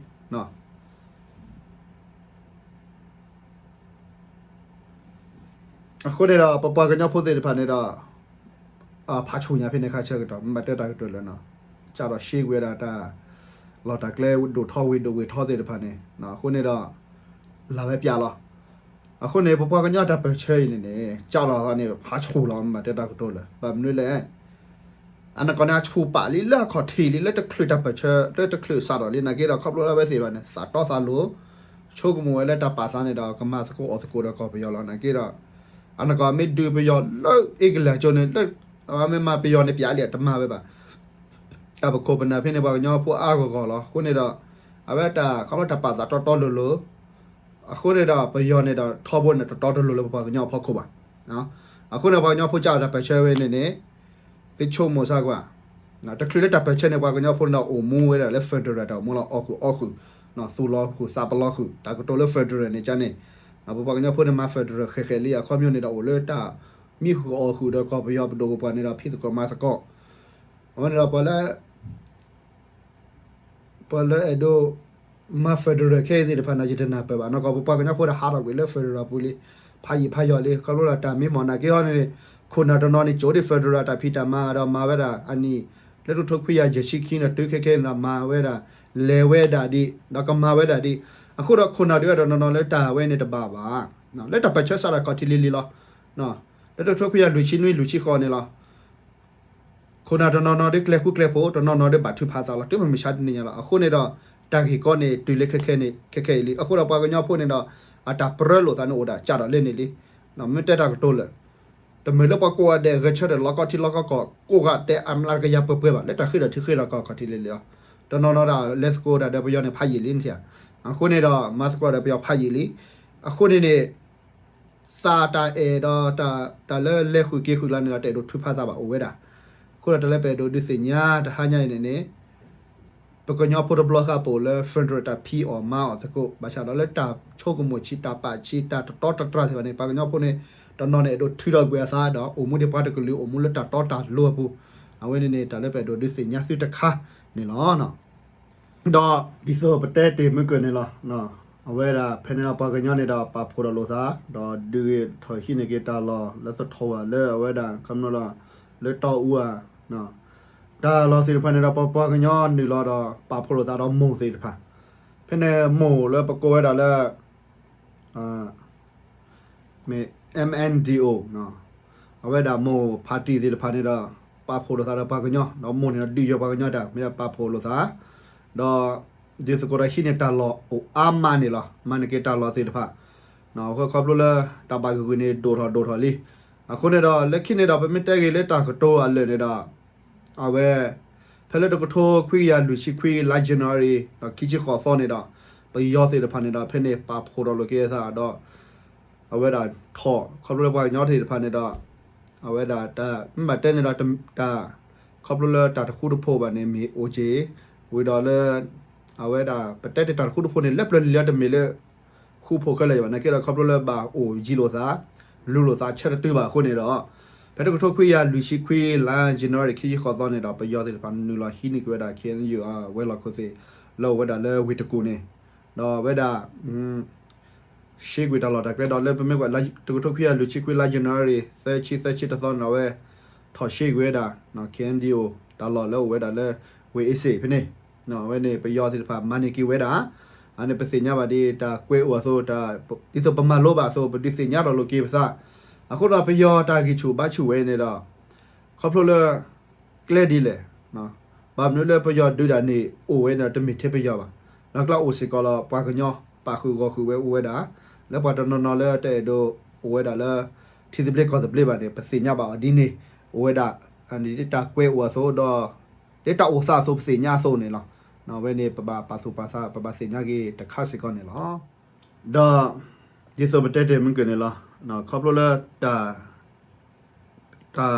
အဃိန့ၣ်ဒီး ပပှၤကညီဖိသ့ၣ်တဖၣ်န့ၣ်ဒီး ဖးဆူၣ်ညါဖဲန့ၣ်ခါဆၢကတီၢ် မ့ၢ်ဘၣ်တဲတၢ်ကတိၤလၢာ်နီၤ စးထီၣ်ရှဲကွံာ်ဝဲဒၣ်တၢ် လီၢ်တၢ်ကျဲဒိၣ်ထီဝ့ၤဒိၣ်ဝ့ၤထီသ့ၣ်တဖၣ်န့ၣ် အဃိန့ၣ်ဒီး လၢ်ဝဲပၠးလီၤ. အဃိန့ၣ် ပပှၤကညီတၢ်ပၢၢ်ဆၢအံၤန့ၣ်န့ၣ် စးထီၣ်သးန့ၣ် ဖးဆူၣ်လီၤ မ့ၢ်ဘၣ်တဲတၢ်ကတိၤလၢာ် ဘၣ်မနုၤလဲၣ် အနီၢ်ကီၢ်န့ၣ် အဆူၣ်ပာ်လံလၢအခီၣ်ထံးလံ လၢတချုးတၢ်ပၢၢ်ဆၢ လၢတချုးစးထီၣ်လံ နာ်က့ဒီး ခီဖျိလၢအဝဲသ့ၣ်တဖၣ်န့ၣ် သးတီသးလိၤ ဆိကမိၣ်ဝဲလၢတၢ်ပာ်သးန့ၣ်ဒီး ကမၤသကိးအီၣ်သကိးဒီးကီၢ်ပယီၤလီၤ. နာ်က့ဒီး အနီၢ်ကီၢ်မ့ၢ်ဒုးပယီၤလၢ England ကၠိန့ၣ် လၢ မ့ၢ်မၤပယီၤန့ၣ် ပျးလံ တမၤဝဲဘၣ်. တၢ်ပခိၣ်ပနၢ်ဖဲန့ၣ် ပှၤကညီဖိအါဂီၢ်ဂီၢ်လီၤ. အဃိန့ၣ်ဒီး အဝဲတၢ်ခီဖျိတၢ်ပာ်သးတီတီလိၤလိၤ အဃိန့ၣ်ဒီး ပယီၤန့ၣ်ဒီး ထီဘိန့ၣ် တတီတလိၤလၢပပှၤကညီအဖီခိၣ်ဘၣ်. အဃိန့ၣ် ပှၤကညီဖိစးထီၣ်တၢ်ပၢၢ်ဆၢဝဲန့ၣ်န့ၣ် သုဆိကမိၣ်စၢ်ကွၢ် တချုးလၢတၢ်ပၢၢ်ဆၢန့ၣ် ပှၤကညီဖိန့ၣ်ဒီး အိၣ်မူဝဲဒၣ်လၢ federal တၢ်အိၣ်မူလီၤ အီၣ်ဃုာ်အီဃုာ် သူၣ်လီၤဃုာ်သးပလီၤဃုာ် တၢ်ကတိၤလၢ federal န့ၣ်ကန့ၣ် ပပှၤကညီဖိန့ၣ်မၤ federal ဃဲးဃဲးလံ အခီပညီန့ၣ်ဒီး အိၣ်လၢတၢ်မံဃုာ်အီၣ်ဃုာ်ဒီးကီၢ်ပယီၤပဒိၣ်ပပှၢ်န့ၣ်ဒီး ဖံးသကိးမၤသကိး အဝဲန့ၣ်ဒီး ပှၤလၢ ပှၤလၢအဲၣ်ဒိးမၤ federal ခဲအံၤသ့ၣ်တဖၣ်န့ၣ် ယတနၢ်ပၢၢ်ဘၣ်. နီၢ်ကီၢ်ပပှၤကညီဖိဒီးဟးထီၣ်ကွံာ်လၢ federal ပူၤလံ ဖးယံာ်ဖးယီၤလံ ခီဖျိလၢတၢ်မံမီၢ်နာ်က့ဟီန့ၣ် ခိၣ်နၢ်တနီၤန့ၣ် ကၠိဒ် federal တၢ်ဖံးတၢ်မၤဒီးမၤဝဲဒၣ်အနံၣ် လၢတကထိခွံကယၤယဲၢ်ဆံခံန့ၣ် တုၤခဲခဲန့ၣ်ဒီးမၤဝဲဒၣ် လဲၤဝဲဒၣ်ဒံး ဒီးကမၤဝဲဒၣ်ဒံး အဃိဒီးခိၣ်နၢ်ဒုးတနီၤနီၤလၢတၢ်ဝဲန့ၣ်တဘၣ်ဘၣ်, လၢတၢ်ပၢၢ်ဆၢစးထီၣ်ခီၣ်ထံးလံၤလံၤလီၤ. လၢတကထိခွံကယၤလွံၢ်ဆံနွံလွံၢ်ဆံဃိးန့ၣ်လီၤ. ခိၣ်နၢ်တနီၤနီၤဒုးကျဲၤဃူကျဲၤဖိး, တနီၤနီၤဒုးဘၣ်ထုးဖးသးလီၤ, တုၤမ့ၢ်မုၢ်ဆါတနံၤညါလီၤ. အဃိန့ၣ်ဒီး တၢ်ဂ့ၢ်ကီန့ၣ်တုၤလၢခဲခဲန့ၣ် ခဲခဲအံၤလံ. အဃိဒီးပှၤကညီဖိန့ၣ်ဒီး အတၢ်ပြၢလိာ်သးန့ၣ်အိၣ်ဒၣ်ကးထီၣ်လၢန့ၣ်လံ. မ့ၢ်တဲတၢ်ကတိၤလၢ တမ့ၢ်လၢပှၤကိးဂၤဒဲးဂဲၤဆၢထၢၣ်လီၤကီထံလီၤကီကီၢ် ကိးဂၤဒဲးအမျးကယၤပှဲၤပှဲၤဘၣ် လၢတၢ်ဃ့ဒီးထံဃ့ဒီးကီၢ်ခီၣ်ထံးလံၤလံၤလီၤ. တနီၤနီၤဒၣ်လဲၤသကိးဒၣ်ဒီးပယီၤန့ၣ်ဖးယံာ်လံနထံၣ်ဧါ. အဃိန့ၣ်ဒီးမၤသကိးဒီးပယီၤဖးယံာ်လံ. အဃိန့ၣ်န့ၣ် သးတၢ်အဲၣ်ဒီး တၢ်လၢလဲၤဃုာ်က့ၤဃုာ်လီၤန့ၣ်ဒီး တအဲၣ်ဒိးထုးဖးသးဘၣ်အိၣ်ဝဲဒၣ်. အဃိဒီးတၢ်လၢပအဲၣ်ဒိးဒုးသ့ၣ်ညါတဟါညါအံၤန့ၣ်န့ၣ် ပကညီဖိတဘျီဃီပအိၣ်လၢ federal တၢ်ဖံးအီၣ်မၤအီၣ်သကိး ဘၣ်ဆၣ်ဒီးလၢတၢ်ဆိကမိၣ်ဆံး တၢ်ပာ်ဆံး တၢ်တတီတတြၢ်သ့ၣ်တဖၣ်န့ၣ် ပှၤကညီဖိန့ၣ် တနီၤန့ၣ်အဲၣ်ဒိးထုးထီၣ်ကွံာ်အသးဒီး အိၣ်မူဒံးပှၤတကလုာ် အိၣ်မူလၢတၢ်တီတၢ်လိၤအပူၤ. အဝဲန့ၣ်န့ၣ် တၢ်လၢပအဲၣ်ဒိးဒုးသ့ၣ်ညါသုတခါန့ၣ်လီၤ. ဒီးဒ်သိးပတဲတ့ၢ်မုၢ်ကၢၢ်န့ၣ်လီၤ. အဝဲဒၣ်ဖဲန့ၣ်ဒီးပှၤကညီန့ၣ်ဒီးပာ်ဖှိၣ်ထီၣ်လိာ်သး ဒီးဒုးဂ့ၤထီၣ်ဟံးန့ၢ်က့ၤတၢ်လီၢ်လၢသထီၣ်ဝဲလၢအဝဲဒၣ် ခီဖျိလၢ လၢတီအူဧါ တၢ်လီၢ်သ့ၣ်တဖၣ်န့ၣ်ဒီး ပပှၤကညီနုာ်လီၤဒီးပာ်ဖှိၣ်လိာ်သးဒီးမိၢ်သ့ၣ်တဖၣ်, ဖဲန့ၣ်မိၢ်လၢပကိးဝဲဒၣ်လၢ မ့ၢ် မၠၣ်ဒိၣ် အဝဲဒၣ်မိၢ်ဖးတံၢ်သ့ၣ်တဖၣ်န့ၣ်ဒီး ပာ်ဖှိၣ်လိာ်သးဒီးပှၤကညီ ဒီးမိၢ်န့ၣ်ဒီးဒုးယီၤပှၤကညီတၢ် မ့ၢ်ဒၣ်ပာ်ဖှိၣ်လိာ်သး ဒီး ဒ်သကိးဒီးဟံးန့ၢ်တၢ်လီၢ်အိၣ်အါမးန့ၣ်လီၤ. မၤန့ၢ်က့ၤတၢ်လီၢ်သ့ၣ်တဖၣ် ခီဖျိလၢ တၢ်ဘၣ်ဂုာ်ဂုာ်န့ၣ် ဒိၣ်ထီၣ်ဒိၣ်ထီၣ်လံ. အဃိန့ၣ်ဒီး လၢခံန့ၣ်ဒီး ပမ့ၢ်တဲဂ့ၤလၢတၢ်ကတိၤအလၢာ်န့ၣ်ဒီး အဝဲ ဖဲလၢတကထိခွံကယၤလွံၢ်ဆံခွံ လါ January ဒီးခံဆံဃိးသီန့ၣ်ဒီး ပယီၤသ့ၣ်တဖၣ်န့ၣ်ဒီး ဖဲန့ၣ်ပာ်ဖှိၣ်ထီၣ်လိာ်က့ၤအသးဒီး အဝဲဒၣ်ထီၣ် ခီဖျိလၢပှၤကညီသ့ၣ်တဖၣ်န့ၣ်ဒီး အဝဲဒၣ်တၢ် မ့ၢ်ဘၣ်တဲန့ၣ်ဒီး တၢ် ခီဖျိလၢတၢ်တဃူတဖိးဘၣ်န့ၣ် မ့ၢ်အိၣ်က့ၤ ဝံၤဒီးလၢ အဝဲဒၣ် ပတဲတ့ၢ်တၢ်တဃူတဖိးန့ၣ် လၢပျၢၤလံၤလၢတမ့ၢ်လၢ ဃူဖိးခဲလၢာ်ဘၣ် နာ်က့ဒီး ခီဖျိလၢဘၣ်အိၣ်ယံၤလိာ်သး လူၤလိာ်သးဆၢတတုၤဘၣ်အဃိန့ၣ်ဒီး ဖဲတကထိခွံကယၤလွံၢ်ဆံခွံ လါ January ခံဆံဃိးသီန့ၣ်ဒီး ပယီၤသ့ၣ်တဖၣ်နုာ်လီၤဟံးန့ၢ်က့ၤဝဲဒၣ် ခ့ၣ်အဲၣ်ယူၣ် အဝဲၤလီၢ်ခိၣ်သ့ၣ် လၢအိၣ်ဝဲဒၣ်လၢဝ့ၢ်တကူၣ်န့ၣ် ဒီးအဝဲဒၣ် ရှဲကွံာ်တၢ်လီၢ်တၢ်ကျဲဒီး လၢပမ့ၢ်ကွၢ် တကထိခွံကယၤလွံၢ်ဆံခွံ လါ January သၢဆံ သၢဆံတသီန့ၣ်ဒီး အဝဲ ထီၣ်ရှဲကွံာ်ဝဲဒၣ် ခ့ၣ်အဲၣ်ယူၣ် တၢ်လီၢ်လၢအိၣ်ဝဲဒၣ်လၢ ဝ့ၢ်အ့စ့ၣ်ဖဲန့ၣ် အဝဲန့ၣ် ပယီၤသ့ၣ်တဖၣ်မၤန့ၢ်က့ၤဝဲဒၣ် အန့ၣ်ပသ့ၣ်ညါဘၣ်ဒ်တၢ်ကွဲးအိၣ်အသိး ဒ်သိးပမၤလိဘၣ်အသိး ပဒုးသ့ၣ်ညါထီၣ်လိာ်က့ၤပသး အဃိဒီးပယီၤတၢ်ဂံၢ်ဆူၣ်ဘါဆူၣ်ဝဲန့ၣ်ဒီး ခီဖျိလၢ ကျဲဒ်လဲၣ် ဘၣ်မနုၤလၢပယီၤဒုးဒၣ်န့ၣ် အိၣ်ဝဲန့ၣ်ဒီးတမ့ၢ်ထဲပယီၤဘၣ်, လၢကျါအိၣ်စ့ၢ်ကီးလီၤ ပှၤကညီပာ်ဃုာ်ဂီၢ်ဃုာ်ဝဲအိၣ်ဝဲဒၣ်, လၢပှၤတနီၤနီၤလၢတအဲၣ်ဒိးအိၣ်ဝဲဒၣ်လၢ ထံသဘျ့ကီၢ်သဘျ့ဘၣ်န့ၣ် ပသ့ၣ်ညါဘၣ်အီၤဒ်န့ၣ် အိၣ်ဝဲဒၣ် ဒ်တၢ်ကွဲးအိၣ်အသိးဒီး ဒ်တၢ်အိၣ်သးအသိးပသ့ၣ်ညါအသိးန့ၣ်လီၤ. အဝဲန့ၣ် ပဘၣ်ပာ်သူၣ်ပာ်သး ပဘၣ်သ့ၣ်ညါက့ၤတခါစ့ၢ်ကီးန့ၣ်လီၤ. ဒီး ဒ်သိးပတဲတ့ၢ်မုၢ်ကၢၢ်န့ၣ်လီၤ. ခီဖျိလၢ တၢ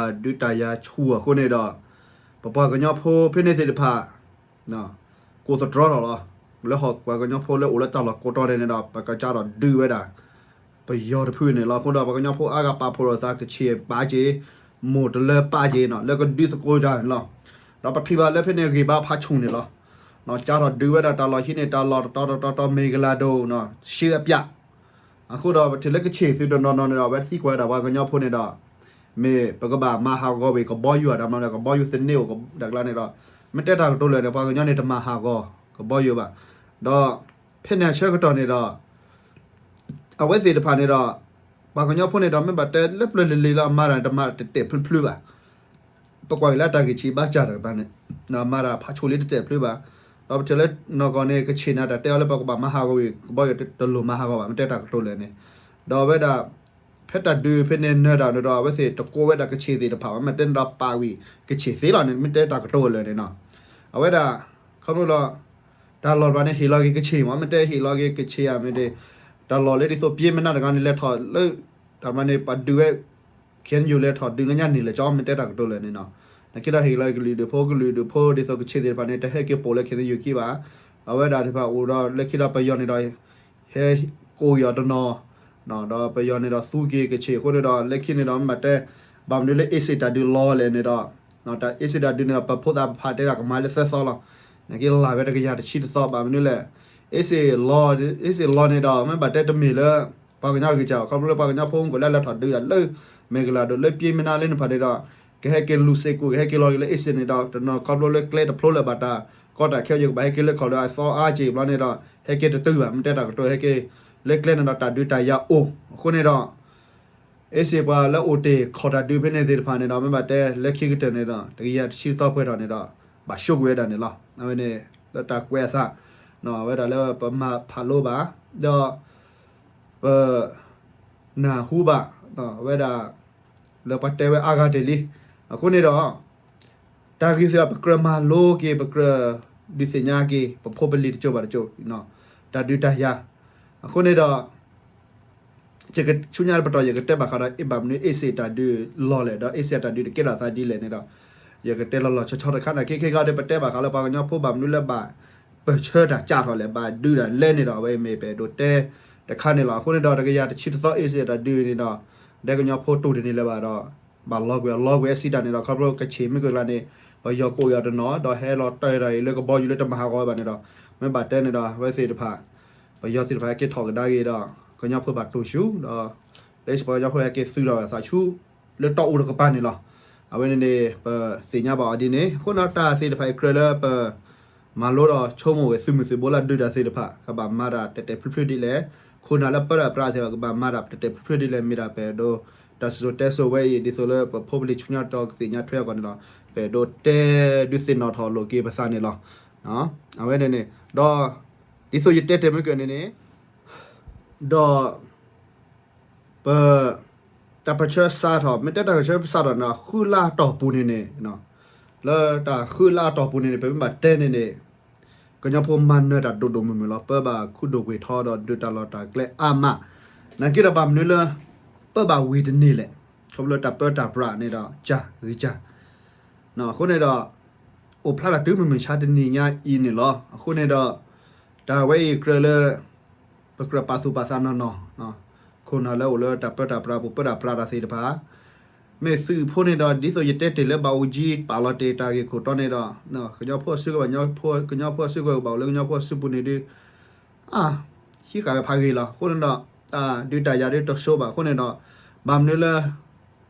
်ဒုးတၢ်ယၤဆူၣ်အဃိန့ၣ်ဒီး ပပှၤကညီဖိဖဲန့ၣ်သ့ၣ်တဖၣ် ကိးသတြီထီၣ်လီၤ. လၢဟီၣ်ပှၤကညီဖိလၢအိၣ်လၢတၢ်လီၢ်ကိးတီၤဒဲးန့ၣ်ဒီး ပကစးထီၣ်ဒုးဝဲဒၣ် ပယီၤတဖုန့ၣ်လီၤ. အဃိဒီး ပှၤကညီဖိအါဂၤပာ်ဖှိၣ်လိာ်သး ကဆ့ၣ်ပာ်က့ၤ မိၢ်တလၢပာ်က့ၤနီၤ လၢကဒုးသကိးတၢ်န့ၣ်လီၤ. ဒီးပထံၣ်ဘၣ်လၢဖဲန့ၣ်ဂ့ၢ်ဘါဖးဆူၣ်န့ၣ်လီၤ. စးထီၣ်ဒုးဝဲဒၣ်တၢ်လီၢ်ဟံးန့ၢ်တၢ်လီၢ်တတီၤတတီၤတတီၤ မ့ၢ်ကလၤဒိၣ်နီၤ ရှဲအပျး အဃိဒီးပထံၣ်လၢကဆ့ၣ်သုးတနီၤနီၤန့ၣ်ဒီး အဝဲသံကွၢ်ဝဲဒၣ်ပှၤကညီဖိန့ၣ်ဒီး မ့ၢ်ပကဘၣ်မၤဟးဂီၤဝံၤကဘီယူၤဧါ တၢ်မနုၤလဲၣ် ကဘီယူၤသန့အိၣ်တၢ်ကျါန့ၣ်ဒီး မ့ၢ်တဲတၢ်ကတိၤလၢာ်န့ၣ် ပှၤကညီန့ၣ်တမၤဟးဂီၤကဘီယူၤဘၣ်. ဒီး ဖဲန့ၣ်အဆၢကတီၢ်န့ၣ်ဒီး အဝဲသ့ၣ်တဖၣ်န့ၣ်ဒီး ပှၤကညီဖိန့ၣ်ဒီး မ့ၢ်ဘၣ်တဲလၢပျၢၤလံၤလံၤလီၤ မၤတၢ်တမၤတတဲာ်ဖျုဖျုဘၣ် ပကွၢ်က့ၤလၢတၢ်ဂံၢ်ဆံးဘါစၢ်တကပၤန့ၣ် မၤတၢ်ဖးဆူၣ်လံတတဲာ်ဖျုဘၣ်. ဒီးပထံၣ်လၢနီၢ်ကီၢ်န့ၣ် ကဆ့ၣ်န့ၣ် တၢ်တဲအီၤလၢပကဘၣ်မၤဟးဂီၤဝံၤ ကဘီယူၤတလိၣ်မၤဟးဂီၤဘၣ် မ့ၢ်တဲတၢ်ကတိၤလၢာ်န့ၣ်. ဒီးအဝဲဒၣ် ဖဲတၢ်ဒုးဖဲန့ၣ်နၢၤတၢ်န့ၣ်ဒီး အဝဲသ့ၣ်တကိးဝဲဒၣ်ကဆ့ၣ်သ့ၣ်တဖၣ်ဘၣ် မ့ၢ်တဲန့ၣ်ဒီးပာ်ဝံၤကဆ့ၣ်သ့လီၤန့ၣ် မ့ၢ်တဲတၢ်ကတိၤလၢာ်န့ၣ်နီၤ. အဝဲဒၣ် ခီဖျိလီၤ တၢ်လီၢ်တဖၣ်န့ၣ် ဟ့ၣ်လီၤက့ၤကဆ့ၣ်မး မ့ၢ်တဲဟ့ၣ်လီၤက့ၤကဆ့ၣ်ဧါ မ့ၢ်ဒ် တၢ်လီၢ်လၢဒ်သိးပျ့ၤမနုၤတဂၤန့ၣ် လဲၤထီၣ်လၢ တၢ်မၤန့ၣ် ပှၤဒုးဝဲ ခ့ၣ်အဲၣ်ယူၣ် လဲၤထီၣ်ဒုးလၢညါန့ၣ်လၢာ်ကၠီ မ့ၢ်တဲတၢ်ကတိၤလၢာ်န့ၣ်နီၤ. နာ်က့ဒီးဟ့ၣ်လီၤကလုာ်ဒူၣ်ဖိ ကလုာ်ဒူၣ်ဖိ ဒ်သိးကဆ့ၣ်သ့ၣ်တဖၣ်န့ၣ် တဟဲက့ၤပိာ်လၢ ခ့ၣ်အဲၣ်ယူၣ် ခံဘၣ်. အဝဲဒၣ်တဖၣ်အိၣ်ဒီးလၢခံဒီးပယီၤန့ၣ်ဒီး ဟဲကိးက့ၤအီၤတနီၤ ဒီးပယီၤန့ၣ်ဒီးသူက့ၤကဆ့ၣ်အဃိန့ၣ်ဒီး လၢခံန့ၣ်ဒီးမ့ၢ်ဘၣ်တဲ ဘၣ်မနုၤလၢအ့စ့ၣ်တၢ်ဒုးလီၤလဲၣ်န့ၣ်ဒီး တၢ်အ့စ့ၣ်တၢ်ဒုးန့ၣ်ဒီး ပဖိသၣ်ပဖးတဲဒၣ်ကမၤလၢသၢသီလီၤ. နာ်က့လၢ်ဝဲတကယၤတဆံတသီ ဘၣ်မနုၤလဲၣ် အ့စ့ၣ်လီၤ အ့စ့ၣ်လီၤန့ၣ်ဒီး မ့ၢ်ဘၣ်တဲတမ့ၢ်လၢ ပှၤကညီဂံၢ်စၢ် ခီဖျိလၢပှၤကညီဖိမုၣ်ကီၤလၢလဲၤထီၣ်ဒုးဒၣ်လၢ မဲၢ်ကလၤဒိၣ်လၢပျ့ၤမနုၤလၢန့ၣ်ဖးဒဲးဒီး က ကဟဲက့ၤလူၤစ့ၢ်ကီး ကဟဲက့ၤလီၤက့ၤလၢအ့စ့ၣ်န့ၣ်ဒီး တနီၤခီဖျိလၢကျဲတဖျိလၢၤဘၣ်တၢ်ကီတၢ်ခဲ ယကဘၣ်ဟဲက့ၤလၢခီၣ်ဒီးအသီအါက့ၤဘျီန့ၣ်ဒီး ဟဲက့ၤတတုၤဘၣ် မ့ၢ်တဲတၢ်ကတိၤ ဟဲက့ၤလၢကျဲန့ၣ်ဒီးတၢ်ဒုးတၢ်ယၤအိၣ် အဃိန့ၣ်ဒီး အ့စ့ၣ်ပှၤလၢအိၣ်တ့ၢ်ခီၣ်တၢ်ဒုးဖဲန့ၣ်သ့ၣ်တဖၣ်န့ၣ်ဒီး မ့ၢ်ဘၣ်တဲလၢခံကတၢၢ်န့ၣ်ဒီး တကယၤတဆံသီပှဲၤထီၣ်န့ၣ်ဒီး ဘၣ်ဆိကမိၣ်ဝဲဒၣ်န့ၣ်လီၤ. အဝဲန့ၣ် လၢတၢ်ကွဲးအသး အဝဲဒၣ်လၢပမၤဖးလိဘၣ် ဒီး ပ နၢ်ဟူဘၣ် ဝဲဒၣ် လၢပှၤတဲဝဲအါဂၤတ့ၢ်လံ. အဃိန့ၣ်ဒီး တၢ်ဂ့ၢ်သ့ၣ်တဖၣ် ပကြၢးမၤလိက့ၤ ပကြၢးဒုးသ့ၣ်ညါက့ၤ ပဖိပလံၤတကၠိဘၣ်တကၠိ တၢ်ဒုးတၢ်ယၤ အဃိန့ၣ်ဒီး ဆူညါပတီၢ် ယကတဲဘၣ်ဃးဒီး ဘၣ်မနုၤအ့စ့ၣ်တၢ်ဒုးလီၢ်လဲၣ် ဒီးအ့စ့ၣ်တၢ်ဒုးတကဲထီၣ်အသးဒ်လဲၣ်န့ၣ်ဒီး ယကတဲလီၤလီၤဆီဆီတခါန့ၣ် ခဲခဲကီဒီး ပတဲဘၣ်ဃးလၢပှၤကညီဖိ ဘၣ်မနုၤလၢဘၣ်ပၢၢ်ဆၢတၢ်ကၢ်ထီၣ်လဲၣ် ဘၣ်ဒုးတၢ်လဲၣ်န့ၣ်ဒီး အဝဲမ့ၢ်ပအဲၣ်ဒိးတဲတခါန့ၣ်လီၤ. အဃိန့ၣ်ဒီး တကယၤတဆံတသီ အ့စ့ၣ်တၢ်ဒုးန့ၣ်ဒီး ဒဲကညီဖိတူၢ်တန့ၢ်လၢၤဘၣ်ဒီး ဘၣ်လီၤကွံာ်အလီၤကွံာ်အစံးတၢ်န့ၣ်ဒီး ခီဖျိကဆံးမ့ၢ်ကလါန့ၣ် ပယီၤကိးယၤတနီၤ ဒီးဟဲလီၤတၢၢ်တၢ်အံၤလၢကဘီယူၤလၢတမၤဟးဂီၤဝဲဘၣ်န့ၣ်ဒီး မ့ၢ်ဘၣ်တဲန့ၣ်ဒီး အဝဲသ့ၣ်တဖၣ် ပယီၤသ့ၣ်တဖၣ်ဟဲက့ၤထီၣ်ကဒါက့ၤဒီး ကညီဖိဘၣ်တူၢ်ဆူၣ်ဒီး လၢပှၤကညီဖိဟဲက့ၤသုးထီၣ်အသးဆူ လၢတီအူတကပၤန့ၣ်လီၤ. အဝဲန့ၣ်န့ၣ် ပသ့ၣ်ညါဘၣ်အီၤဒ်န့ၣ် အဃိန့ၣ်တၢ်သ့ၣ်တဖၣ်အံၤကြၢးလၢပ မၤလိဒီးဆိကမိၣ်ဝဲသုးမုၢ်သုးဘိလၢဒုးတၢ်သ့ၣ်တဖၣ် ကဘၣ်မၤတၢ်တဲာ်တဲာ်ဖျုးဖျုးဒ်လဲၣ်, ခိၣ်နၢ်လၢပၢတၢ်ပြးသ့ၣ်တဖၣ် ကဘၣ်မၤတၢ်တဲာ်တဲာ်ဖျုးဖျုးဒ်လဲၣ် မ့ၢ်ဒၣ်ပအဲၣ်ဒိး တၢ်စံၣ်စိၤတဲစိၤဝဲအံၤ ဒ်သိးလၢပဖိပလံၤဆူညါတီကသ့ၣ်ညါထွဲအဂီၢ်န့ၣ်လီၤ. ပအဲၣ်ဒိးတဲဒုးသ့ၣ်နီၣ်ထီၣ်လိာ်က့ၤပသးန့ၣ်လီၤ. အဝဲန့ၣ်န့ၣ် ဒီး ဒ်သိးယတဲတ့ၢ်မ့ၢ်ကၢၢ်န့ၣ်န့ၣ် ဒီး ပ တၢ်ပၢၢ်ဆၢစးထီၣ် မ့ၢ်တဲတၢ်ပၢၢ်ဆၢစးထီၣ်န့ၣ် ဃုလါအတီၢ်ပူၤန့ၣ်န့ၣ် လၢတၢ်ဃုလါအတီၢ်ပူၤန့ၣ်န့ၣ် ပမ့ၢ်ဘၣ်တဲန့ၣ်န့ၣ် ကညီဖိမၤနၢၤတၢ်ဒိၣ်ဒိၣ်မုၢ်မုၢ်လီၤ. ပၢဘၣ်ခူဒိၣ်ကွ့ၢ်ထီဒီးဒုးတၢ်လီၢ်တၢ်ကျဲအါမး, နာ်က့ဒီးဘၣ်မနုၤလၢ ပၢဘၣ်ဝံၤတန့ၢ်လဲၣ်, ခီဖျိလၢတၢ်ပၢတၢ်ပြးန့ၣ်ဒီး ကၢ်ဂ့ၤကၢ် အဃိန့ၣ်ဒီး အိၣ်ဖျါတၢ်တုၤမုၢ်မဆါတနံၤညါအံၤန့ၣ်လီၤ. အဃိန့ၣ်ဒီး တၢ်ဝဲအံၤကြၢးလၢ ပကြၢးပာ်သူၣ်ပာ်သးနီၢ်နီၢ်, ခိၣ်နၢ်လၢအိၣ်လၢတၢ်ပၢတၢ်ပြး ပူၤပၢတၢ်ပြးတၢ်သ့ၣ်တဖၣ် မ့ၢ်သုးဖိန့ၣ်ဒီး ဒ်သိးယတဲတ့ၢ်လၢဘၣ်အိၣ်ကံ ပာ်လီၤတ့ၢ်တၢ်ဂ့ၢ်ခိၣ်တီန့ၣ်ဒီး ကညီဖိအစုကဝဲၤ ကညီဖိအစုကဝဲၤကဘၣ်အိၣ်လၢကညီဖိအစုပူၤန့ၣ်ဒီး အ ဟံးဃာ်ဝဲဖးဂ့ၤလီၤ. အဃိန့ၣ်ဒီး တၢ်ဒုးတၢ်ယၤဒ်တစိဘၣ်အဃိန့ၣ်ဒီး ဘၣ်မနုၤလၢ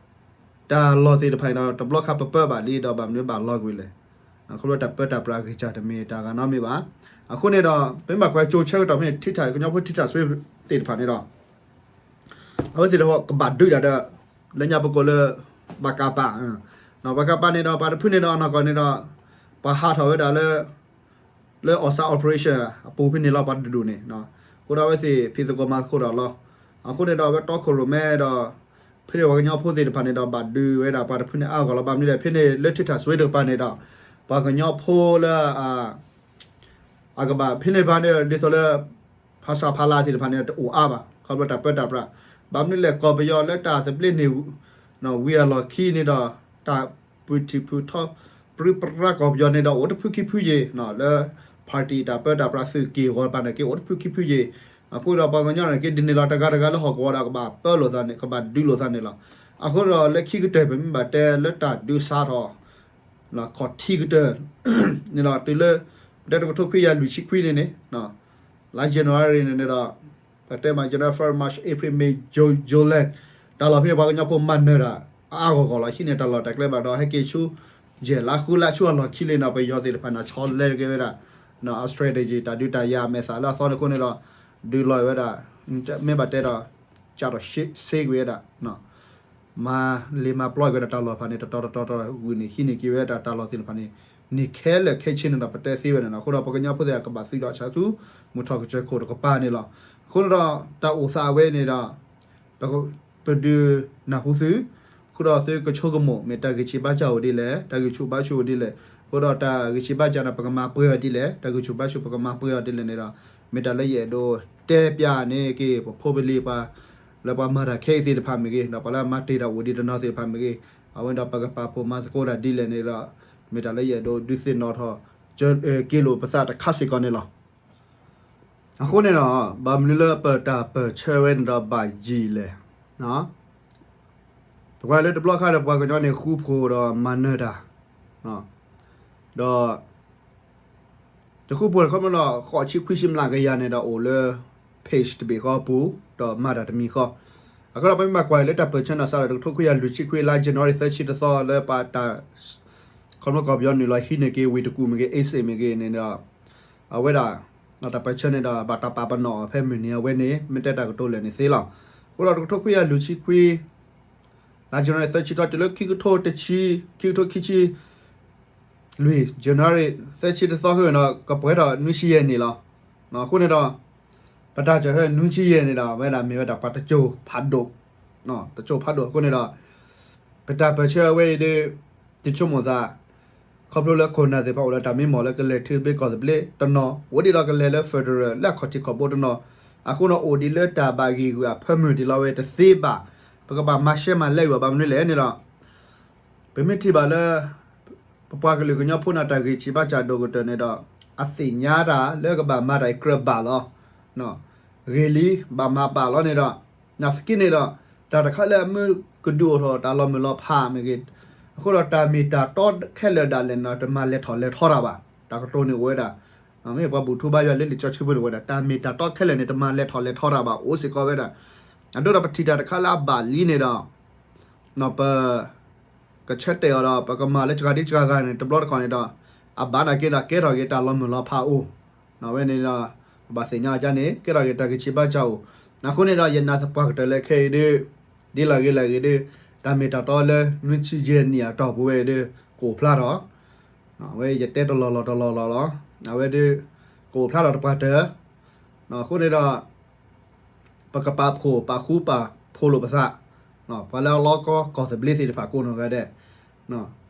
တၢ်လီၢ်သ့ၣ်တဖၣ်န့ၣ်ဒီး တဘျီခါပပၢဘၣ်လံဒီး ဘၣ်မနုၤဘၣ်လီၤကွံာ်လဲၣ်. ခီဖျိတၢ်ပၢတၢ်ပြးဂ့ၤကၢ်တမ့ၢ်တၢ်ဂၤနီတမံၤဘၣ်. အဃိန့ၣ်ဒီး ပမ့ၢ်ဘၣ်ကွၢ်ကၠိဆၢကတီၢ်ဖဲန့ၣ် ထံထၣ်ကညီဖိထံထၣ်စွ့သ့ၣ်တဖၣ်န့ၣ်ဒီး အဝဲသ့ၣ်တဖၣ်ကဘၣ်ဒုးတၢ်ဒီး လၢညါပကိးလၢ ဘၣ်ကးပး, ဘၣ်ကးပးန့ၣ်ဒီး ပှၤတဖုန့ၣ်ဒီး အနီၢ်ကီၢ်န့ၣ်ဒီး ပှၤဟးထီၣ်ဝဲဒၣ်လၢ လၢ Awesome Operation အပူၤဖဲန့ၣ်လီၤ ပှၤတဒူၣ်န့ၣ်, အဃိဒီးအဝဲသ့ၣ်ဖံးသကိးမၤသကိးတၢ်လီၤ. အဃိန့ၣ်ဒီး အဝဲတီခိၣ်ရိၣ်မဲဒီး ဖဲန့ၣ်ပှၤကညီဖိသ့ၣ်တဖၣ်န့ၣ်ဒီး ဘၣ်ဒုးဝဲဒၣ်ပှၤတဖုန့ၣ်အါဂီၢ်လီၤ. ဘၣ်မနုၤလဲၣ် ဖဲန့ၣ်လၢထံထၣ်စွ့တကပၤန့ၣ်ဒီး ပှၤကညီဖိလၢ အကဘၣ်ဖဲန့ၣ်တဖၣ်န့ၣ် ဒ်သိးလၢ ဖဆပလသ့ၣ်တဖၣ်န့ၣ် တအိၣ်အါဘၣ် ခီဖျိတၢ်ပၢတၢ်ပြး. ဘၣ်မနုၤလဲၣ် ကီၢ်ပယီၤလၢတၢ်သဘျ့န့ၣ် ဝံၤအလီၢ်ခံန့ၣ်ဒီး တၢ်ပူၤထံၣ်ပူၤထီ ပြံပြါကီၢ်ပယီၤန့ၣ်ဒီး အိၣ်တဖုခံဖုယ့ၤ လၢ party တၢ်ပၢတၢ်ပြးသုးက့ၢ်ဂီၤတဖၣ်န့ၣ်က့ အိၣ်တဖုခံဖုယ့ၤ. အဃိဒီးပှၤကညီန့ၣ်က့ ဒ်န့ၣ်လီၤ တဂၤတဂၤလၢဟီၣ်ကဝီၤဒီး ကဘၣ်ပၢလိာ်သးန့ၣ် ကဘၣ်ဒုးလိာ်သးန့ၣ်လီၤ. အဃိဒီးလၢခံကတၢၢ် ပမ့ၢ်ဘၣ်တဲလၢတၢ်ဒုးစးထီၣ် ခီၣ်ထံးကတၢၢ် န့ၣ်ဒီး တုၤလၢ ပတဲတကထိခွံကယၤလွံၢ်ဆံခွံန့ၣ်န့ၣ် လါ January န့ၣ်န့ၣ်ဒီး ပတဲမး January, February, March, April, May, June, July တၢ်လီၢ်ဖဲန့ၣ် ပှၤကညီဖိမၤနၢၤတၢ် အါဂီၢ်ဂီၢ်လီၤ. ဟံးန့ၢ်တၢ်လီၢ်တၢ်ကျဲဘၣ်ဒီး ဟဲက့ၤဆူ ယဲၢ်လါဃုလါဆူအလီၢ်ခံလံန့ၣ် ပယီၤသ့ၣ်တဖၣ်န့ၣ် ဆီလဲက့ၤဝဲဒၣ် အ strategy တၢ်ဒုးတၢ်ယၤအမဲာ်သၣ်လၢအသီန့ၣ်အဃိန့ၣ်ဒီး ဒုးလီၤဝဲဒၣ် မ့ၢ်ဘၣ်တဲဒီး ကၢ်ထီၣ်စ့ကွံာ်ဝဲဒၣ် မၤလ့ၤမၤပျီကွံာ်ဝဲဒၣ်တၢ်လီၢ်တဖၣ်န့ၣ် တတီၤတတီၤတတီၤဝံၤန့ၣ် ဟံးန့ၢ်က့ၤဝဲဒၣ်တၢ်လီၢ်သ့ၣ်တဖၣ်န့ၣ် န့ၢ်ခဲလၢာ်ခဲဆ့န့ၣ်ဒီး ပတဲသ့ဝဲန့ၣ်လီၤ. အဃိဒီးပှၤကညီဖိသ့ၣ်တဖၣ်ကဘၣ်သုးဒီးဆၣ်ထူ မုၢ်ထီၣ်ကစၢၢ်ခိၣ်တကပၤန့ၣ်လီၤ. အဃိန့ၣ်ဒီး တၢ်အိၣ်သးအဝဲန့ၣ်ဒီး ပ ပဒုးနၢ်ဟူသု အဃိဒီးသုကဆိကမိၣ် မ့ၢ်တၢ်ဂံၢ်ဆံးဘါစၢ်အိၣ်ဒ်လဲၣ်, တၢ်ဂံၢ်ဆူၣ်ဘါဆူၣ်အိၣ်ဒ်လဲၣ်, အဃိဒီးတၢ်ဂံၢ်ဆံးဘါစၢ်န့ၣ် ပကမၤပှဲၤအီၤဒ်လဲၣ်, တၢ်ဂံၢ်ဆူၣ်ဘါဆူၣ် ပကမၤပှဲၤအီၤဒ်လဲၣ်န့ၣ်ဒီး မ့ၢ်တၢ်လၢယအဲၣ်ဒိးတဲပျးန့ၢ်က့ၤ ပဖိပလံၤပှၤ လၢပှၤမၤတၢ်ခဲအံၤသ့ၣ်တဖၣ်မ့ၢ်ဂ့ၤ, ဒီးပှၤလၢအမၤတ့ၢ်တၢ်အိၣ်ဒံးတနီၤသ့ၣ်တဖၣ်မ့ၢ်ဂ့ၤ, အဝဲဒီးပကပာ်ဖှိၣ်မၤသကိးတၢ်ဒ်လဲၣ်န့ၣ်ဒီး မ့ၢ်တၢ်လၢယအဲၣ်ဒိးဒုးသ့ၣ်နီၣ်ထီၣ် က့လိာ်ပသးတခါစ့ၢ်ကီးန့ၣ်လီၤ. အဃိန့ၣ်ဒီး ဘၣ်မနုၤလၢပတၢ်ပၢၢ်ဆၢဝဲန့ၣ်ဒီးဘၣ်ယံာ်လဲၣ်, ပကွၢ်လၢတဘျီခါဒီး ပှၤကညီန့ၣ်ဃူဖိးဒီးမၤနၢၤတၢ်, ဒီး တဃူဖိးန့ၣ် ခီဖျိဒီး ဃိးဆံခွံဆံမျးကယၤန့ၣ်ဒီးအိၣ်လၢ page တဘ့ၣ်ဃီပူၤ ဒီးမၤတၢ်တမံၤဃီ, အ အဃိဒီးပမ့ၢ်ဘၣ်ကွၢ်လၢတၢ်ပၢၢ်ဆၢနီၢ်စးဒီး တကထိခွံကယၤလွံၢ်ဆံခွံ လါ January သၢဆံတသီ လၢပှၤတၢ် ခီဖျိကီၢ်ပယီၤနုာ်လီၤဟံးန့ၢ်က့ၤ ဝ့ၢ်တကူၣ်မ့ၢ်ဂ့ၤ အ့စ့ၣ်မ့ၢ်ဂ့ၤန့ၣ်ဒီး အဝဲဒၣ် တၢ်ပၢၢ်ဆၢန့ၣ်ဒီး ဘၣ်တၢ်ပာ်ပနီၣ်အီၤဖဲမုၢ်နံၤအဝဲန့ၣ် မ့ၢ်တဲတၢ်ကတိၤလၢာ်န့ၣ်သ့လီၤ. အဃိဒီးတကထိခွံကယၤလွံၢ်ဆံခွံ လါ January သၢဆံထီၣ်တုၤလၢခံကထိတဆံ ခံကထိခံဆံလွံၢ် January သၢဆံတသီဃုာ်ဒီး ကပှဲၤထီၣ်နွံဆံယဲၢ်နံၣ်လီၤ. အဃိန့ၣ်ဒီး ပတၢ်စၢၤဟဲနွံဆံယဲၢ်န့ၣ်ဒီး အဝဲဒၣ်မ့ၢ်ဝဲဒၣ်ပှၤတစိၤဖးဒိၣ်, တစိၤဖးဒိၣ်အဃိန့ၣ်ဒီး ပတၢ်ပၢၢ်ဆၢအဝဲအံၤဒီး ယဆိကမိၣ်သး ခီဖျိလၢခိၣ်နၢ်သ့ၣ်တဖၣ်အိၣ်ဒီးတၢ်မံမီၢ်လၢကလဲၤထံသဘျ့ကီၢ်သဘျ့တနီၤ အိၣ်ဒံးဒီးကလဲၤလၢ federal လၢအခီၣ်ထံးခီၣ်ဘိတနီၤ, အဃိန့ၣ်အိၣ်ဒံးလၢတၢ်ဘၣ်ဂံာ်ဂုာ်အဖၢမုၢ်ဒံးလီၤဝဲတသ့ဘၣ်, ပကဘၣ်မၤရှဲမၤလဲဝံၤဘၣ်မနုၤလဲၣ်န့ၣ်ဒီး ပမ့ၢ်ထံၣ်ဘၣ်လၢ ပပှၤကလုာ်ကညီဖိန့ၣ် တၢ်ဂံၢ်ဆံးဘါစၢ်ဒိၣ်ကတၢၢ်န့ၣ်ဒီး အသ့ၣ်ညါတၢ်လၢကဘၣ်မၤတၢ်အံၤကြၢးဘၣ်လီၤ. ဂ့ၤလံ ဘၣ်မၤဘၣ်လီၤန့ၣ်ဒီး နာ်သက့န့ၣ်ဒီး တၢ်တခါလၢအမ့ၢ်ကဒုးအိၣ်ထီၣ်တၢ်လီၤမုၢ်လီၤဖးမ့ၢ်ဂ့ၤ, အဃိဒီးတၢ်မ့ၢ်တၢ်တီခဲလၢာ်ဒၣ်လဲာ်န့ၣ် တမၤလဲၤထီၣ်လဲၤထီတၢ်ဘၣ်. တၢ်ကတိၤန့ၣ်အိၣ်ဝဲဒၣ် မ့ၢ်ပှၤဘူၣ်ထူဘါယွၤလၢလံာ်စီဆှံပူၤန့ၣ်ဝဲဒၣ် တၢ်မ့ၢ်တၢ်တီခဲလၢာ်န့ၣ် တမၤလဲၤထီၣ်လဲၤထီတၢ်ဘၣ် အိၣ်စ့ၢ်ကီးဝဲဒၣ်. အဒိဒီးပထံၣ်တၢ်တခါလၢအဘၣ်လံန့ၣ်ဒီး ပ ကဆၢတဲာ်အီၤဒီး ပကမၤလၢစှၤဒံစှၤဂၤန့ၣ် တဘျီတခီၣ်န့ၣ်ဒီး အဘၣ်နာ်က့ဒီး ကဲထီၣ်က့ၤတၢ်လီၤမုၢ်လီၤဖးအိၣ်, အဝဲန့ၣ်ဒီး ပဘၣ်သ့ၣ်ညါအီၤဒ်န့ၣ် ကဲထီၣ်က့ၤတၢ်ဂံၢ်ဆံးဘါစၢ်အိၣ်. အဃိန့ၣ်ဒီး ယနာ်သပှၢ်ကတၢၢ်လၢခဲအံၤဒီး ဒ်လဲၣ်ဂ့ၤလဲၣ်ဂ့ၤဒီး တၢ်မ့ၢ်တၢ်တီလၢနွံဆံယဲၢ်နံၣ်အတီၢ်ပူၤဝဲအံၤဒီး ကအိၣ်ဖျါထီၣ် အဝဲယတဲတလီၢ်လီၢ်တလီၢ်လီၢ်လီၤ. အဝဲဒီး ကအိၣ်ဖျါထီၣ်တပှၢ်တၢၢ်, အဃိန့ၣ်ဒီး ပကပာ်ဖှိၣ်ပာ်ဃူပာ်ဖိးလိာ်ပသး, ပှၤလၢအလီကီကီၢ်သဘျ့သ့ၣ်တဖၣ်ကိးနီၢ်ဂၤဒဲး,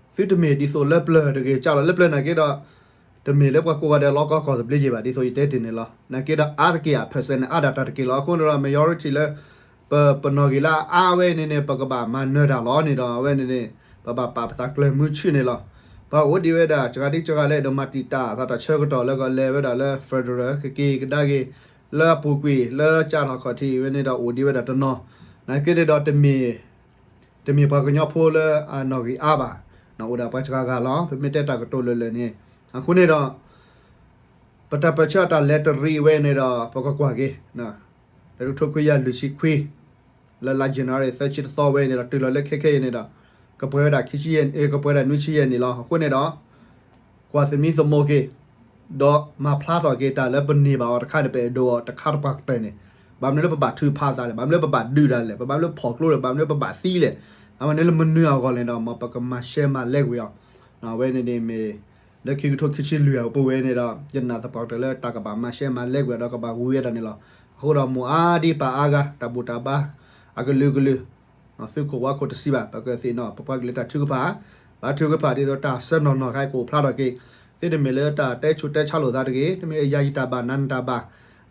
သုတမ့ၢ်ဒ်သိးလၢပျၢၤတဂ့ၤ ကၢ်လီၤလၢပျၢၤနာ်က့ဒီး တမ့ၢ်လၢပှၤကိးဂၤဒဲးလီကီကီၢ်သဘျ့ယံၤဘၣ် ဒ်သိးယတဲတ့ၢ်န့ၣ်လီၤ. နာ်က့ဒီးအါတက့ၢ်အ percent န့ၣ် အါဒၣ်တၢ်တက့ၢ်လီၤ. အဃိန့ၣ်ဒီး majority လၢ ပ ပနီၢ်ဂံၢ်လၢအအါဝဲန့ၣ်န့ၣ် ပကဘၣ်မၤနၢၤတၢ်လီၤန့ၣ်ဒီး အဝဲန့ၣ်န့ၣ် ပဘၣ်ပာ်ပသးကျၢၤမုဆူၣ်န့ၣ်လီၤ. ပှၤအိၣ်ဒံးဝဲဒၣ် စှၤဒံစှၤဂၤလၢအဲၣ်ဒိးမၤတံာ်တာ်အသးတၢ်ဆၢကတီၢ်လၢကလဲၤဝဲဒၣ်လၢ federal ကက့ၤကဒါက့ၤ လၢအပူၤကွံာ်လၢကၢ်ထီၣ်ခီၣ်ထံးဝဲန့ၣ်ဒီးအိၣ်ဒံးဝဲဒၣ်တနီၤ, နာ်က့န့ၣ်ဒီး တမ့ၢ်ပှၤကညီဖိလၢအနီၢ်ဂံၢ်အါဘၣ်, အိၣ်ဒၣ်ပှၤစှၤဂၤလီၤ. ပမ့ၢ်တဲတၢ်ကတိၤလၢာ်လၢာ်န့ၣ် အဃိန့ၣ်ဒီး ပတၢ်ပၢၢ်ဆၢအတၢ်လဲၤတရံးဝဲန့ၣ်ဒီး ပကကွၢ်က့ၤ တကထိခွံကယၤလွံၢ်ဆံခွံ လၢလါ January သၢဆံတသီဝဲန့ၣ်ဒီး တုၤလီၤလၢခဲခဲအံၤန့ၣ်ဒီး ကပှဲၤဝဲဒၣ်ခံဆံယဲၢ် ကပှဲၤဒၣ်နွံဆံယဲၢ်နံၣ်လီၤ. အဃိန့ၣ်ဒီး ကွၢ်သမံသမိးက့ၤ ဒီးမၤဖျါထီၣ်က့ၤတၢ်လၢပန့ၢ်ဘၣ်အီၤတခါန့ၣ် ပအဲၣ်ဒိးအီၤတခါတပှၢ်ကတၢၢ်န့ၣ်, ဘၣ်မနုၤလၢပဘၣ်ထုးဖးသးလဲၣ်, ဘၣ်မနုၤလၢပဘၣ်ဒုးတၢ်လဲၣ်, ဘၣ်မနုၤလၢဖီၣ်ကျိလဲၣ်, ဘၣ်မနုၤလၢပဘၣ်သံလဲၣ်, အဝဲန့ၣ်လၢမနုၤအဂီၢ်န့ၣ်ဒီး မ်ပကမၤရှဲမၤလဲကွံာ်အီၤ, အဝဲန့ၣ်န့ၣ်မ့ၢ် လၢခံကထိခံဆံလွံၢ်အပူၤဝဲန့ၣ်ဒီး ယနာ်သပှၢ်ကတၢၢ်လၢတၢ်ကဘၣ်မၤရှဲမၤလဲကွံာ်အီၤဒီးကဘၣ်ဝံၤဝဲဒၣ်န့ၣ်လီၤ. အဃိဒီးမိၢ်အါဒံးပၢ်အါဂၤ တၢ်ဘူၣ်တၢ်ဘါ အကလုာ်ကလုာ် သုးခိၣ်ဝါခိၣ်တဆံးဘၣ် ပကသ့ၣ်နီၣ် ပပှၤကလုာ်တၢ်ထုကဖၣ်, ဘၣ်ထုကဖၣ်ဒ်သိးတၢ်ဆၢနီၢ်နီၢ်ခါအံၤကအိၣ်ဖျါထီၣ်က့ၤ, သုတမ့ၢ်လၢတၢ်တဲဆူးတဲဆါလိာ်သးတဂ့ၤ, တမ့ၢ်ယၤယတၢ်ဘၣ်နၤနတၢ်ဘၣ်,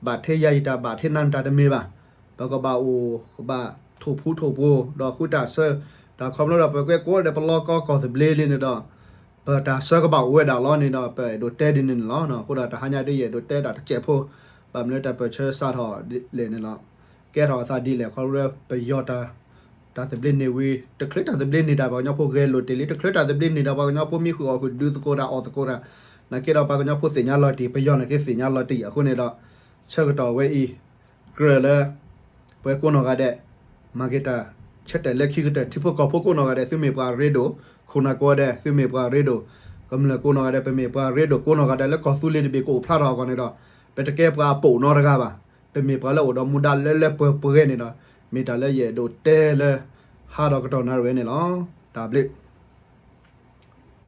ဘၣ်ထဲယၤယတၢ်ဘၣ်ထဲနၤနတၢ်တမ့ၢ်ဘၣ်. ပကဘၣ်အိၣ် ကဘၣ်ထိၣ်ဖူထိၣ်ဖိ ဒီးဃုတၢ်ဆၢ, တၢ်ခီဖျိဒီးပကွဲကိးဂၤဒဲး ပလီကီကီၢ်သဘျ့လံန့ၣ်ဒီး ပတၢ်ဆၢကဘၣ်အိၣ်ဝဲဒၣ်လီၤန့ၣ်ဒီး ပအဲၣ်ဒိးတဲဒ်န့ၣ်န့ၣ်လီၤ. အဃိဒီးတဟါညါဒ်ယအဲၣ်ဒိးတဲဒၣ်တစဲးဖိ, ဘၣ်မနုၤတၢ်ပၢၢ်ဆၢစးထီၣ်လဲၣ်န့ၣ်လီၤ. ကဲထီၣ်အသးဒ်လဲၣ် ခီဖျိလၢပယီၤတၢ် တၢ်သဘျ့န့ၢ်ဝံၤ တချုးတၢ်သဘျ့န့ၢ်တၢ်ပှၤကညီဖိဂဲၤလိာ်တ့ၢ်လံ, တချုးတၢ်သဘျ့န့ၢ်ဒီးပှၤကညီဖိမံဃုာ်အီၣ်ဃုာ်ဒုးသကိးတၢ်အီၣ်သကိးတၢ်, နာ်က့ဒီးပှၤကညီဖိသ့ၣ်ညါလီၤတံၢ် ပယီၤနာ်က့သ့ၣ်ညါလီၤတံၢ်အဃိန့ၣ်ဒီး ဆၢကတီၢ်ဝဲအံၤ ကြၢးလၢ ပဝဲကိးနီၢ်ဂၤဒဲး မၤက့ၤတၢ်ဆၢတဲာ်လၢခံကတၢၢ် ထံဖိကီၢ်ဖိကိးနီၢ်ဂၤဒဲး သုမ့ၢ်ပှၤရ့ဒိၣ်, ခိၣ်နၢ်ကိးဂၤဒဲး သုမ့ၢ်ပှၤရ့ဒိၣ်, ကမျၢၢ်ကိးနီၢ်ဂၤဒဲး ပမ့ၢ်ပှၤရ့ဒိၣ် ကိးနီၢ်ဂၤဒဲးလၢကီၢ်သူလ့ၤတဘ့ၣ်ကအိၣ်ဖျါထီၣ်အဂီၢ်န့ၣ်ဒီး ပတကဲပှၤအပိာ်နီတဂၤဘၣ်, ပမ့ၢ်ပှၤလၢအိၣ်ဒီးမူဒါလၢလၢပှဲၤပှဲၤန့ၣ်ဒီး မ့ၢ်တၢ်လၢယအဲၣ်ဒိးတဲလၢ ဟါဒီးကတီၢ်နၣ်ရံၣ်ဝဲန့ၣ်လီၤ. တၢ်ဘျုး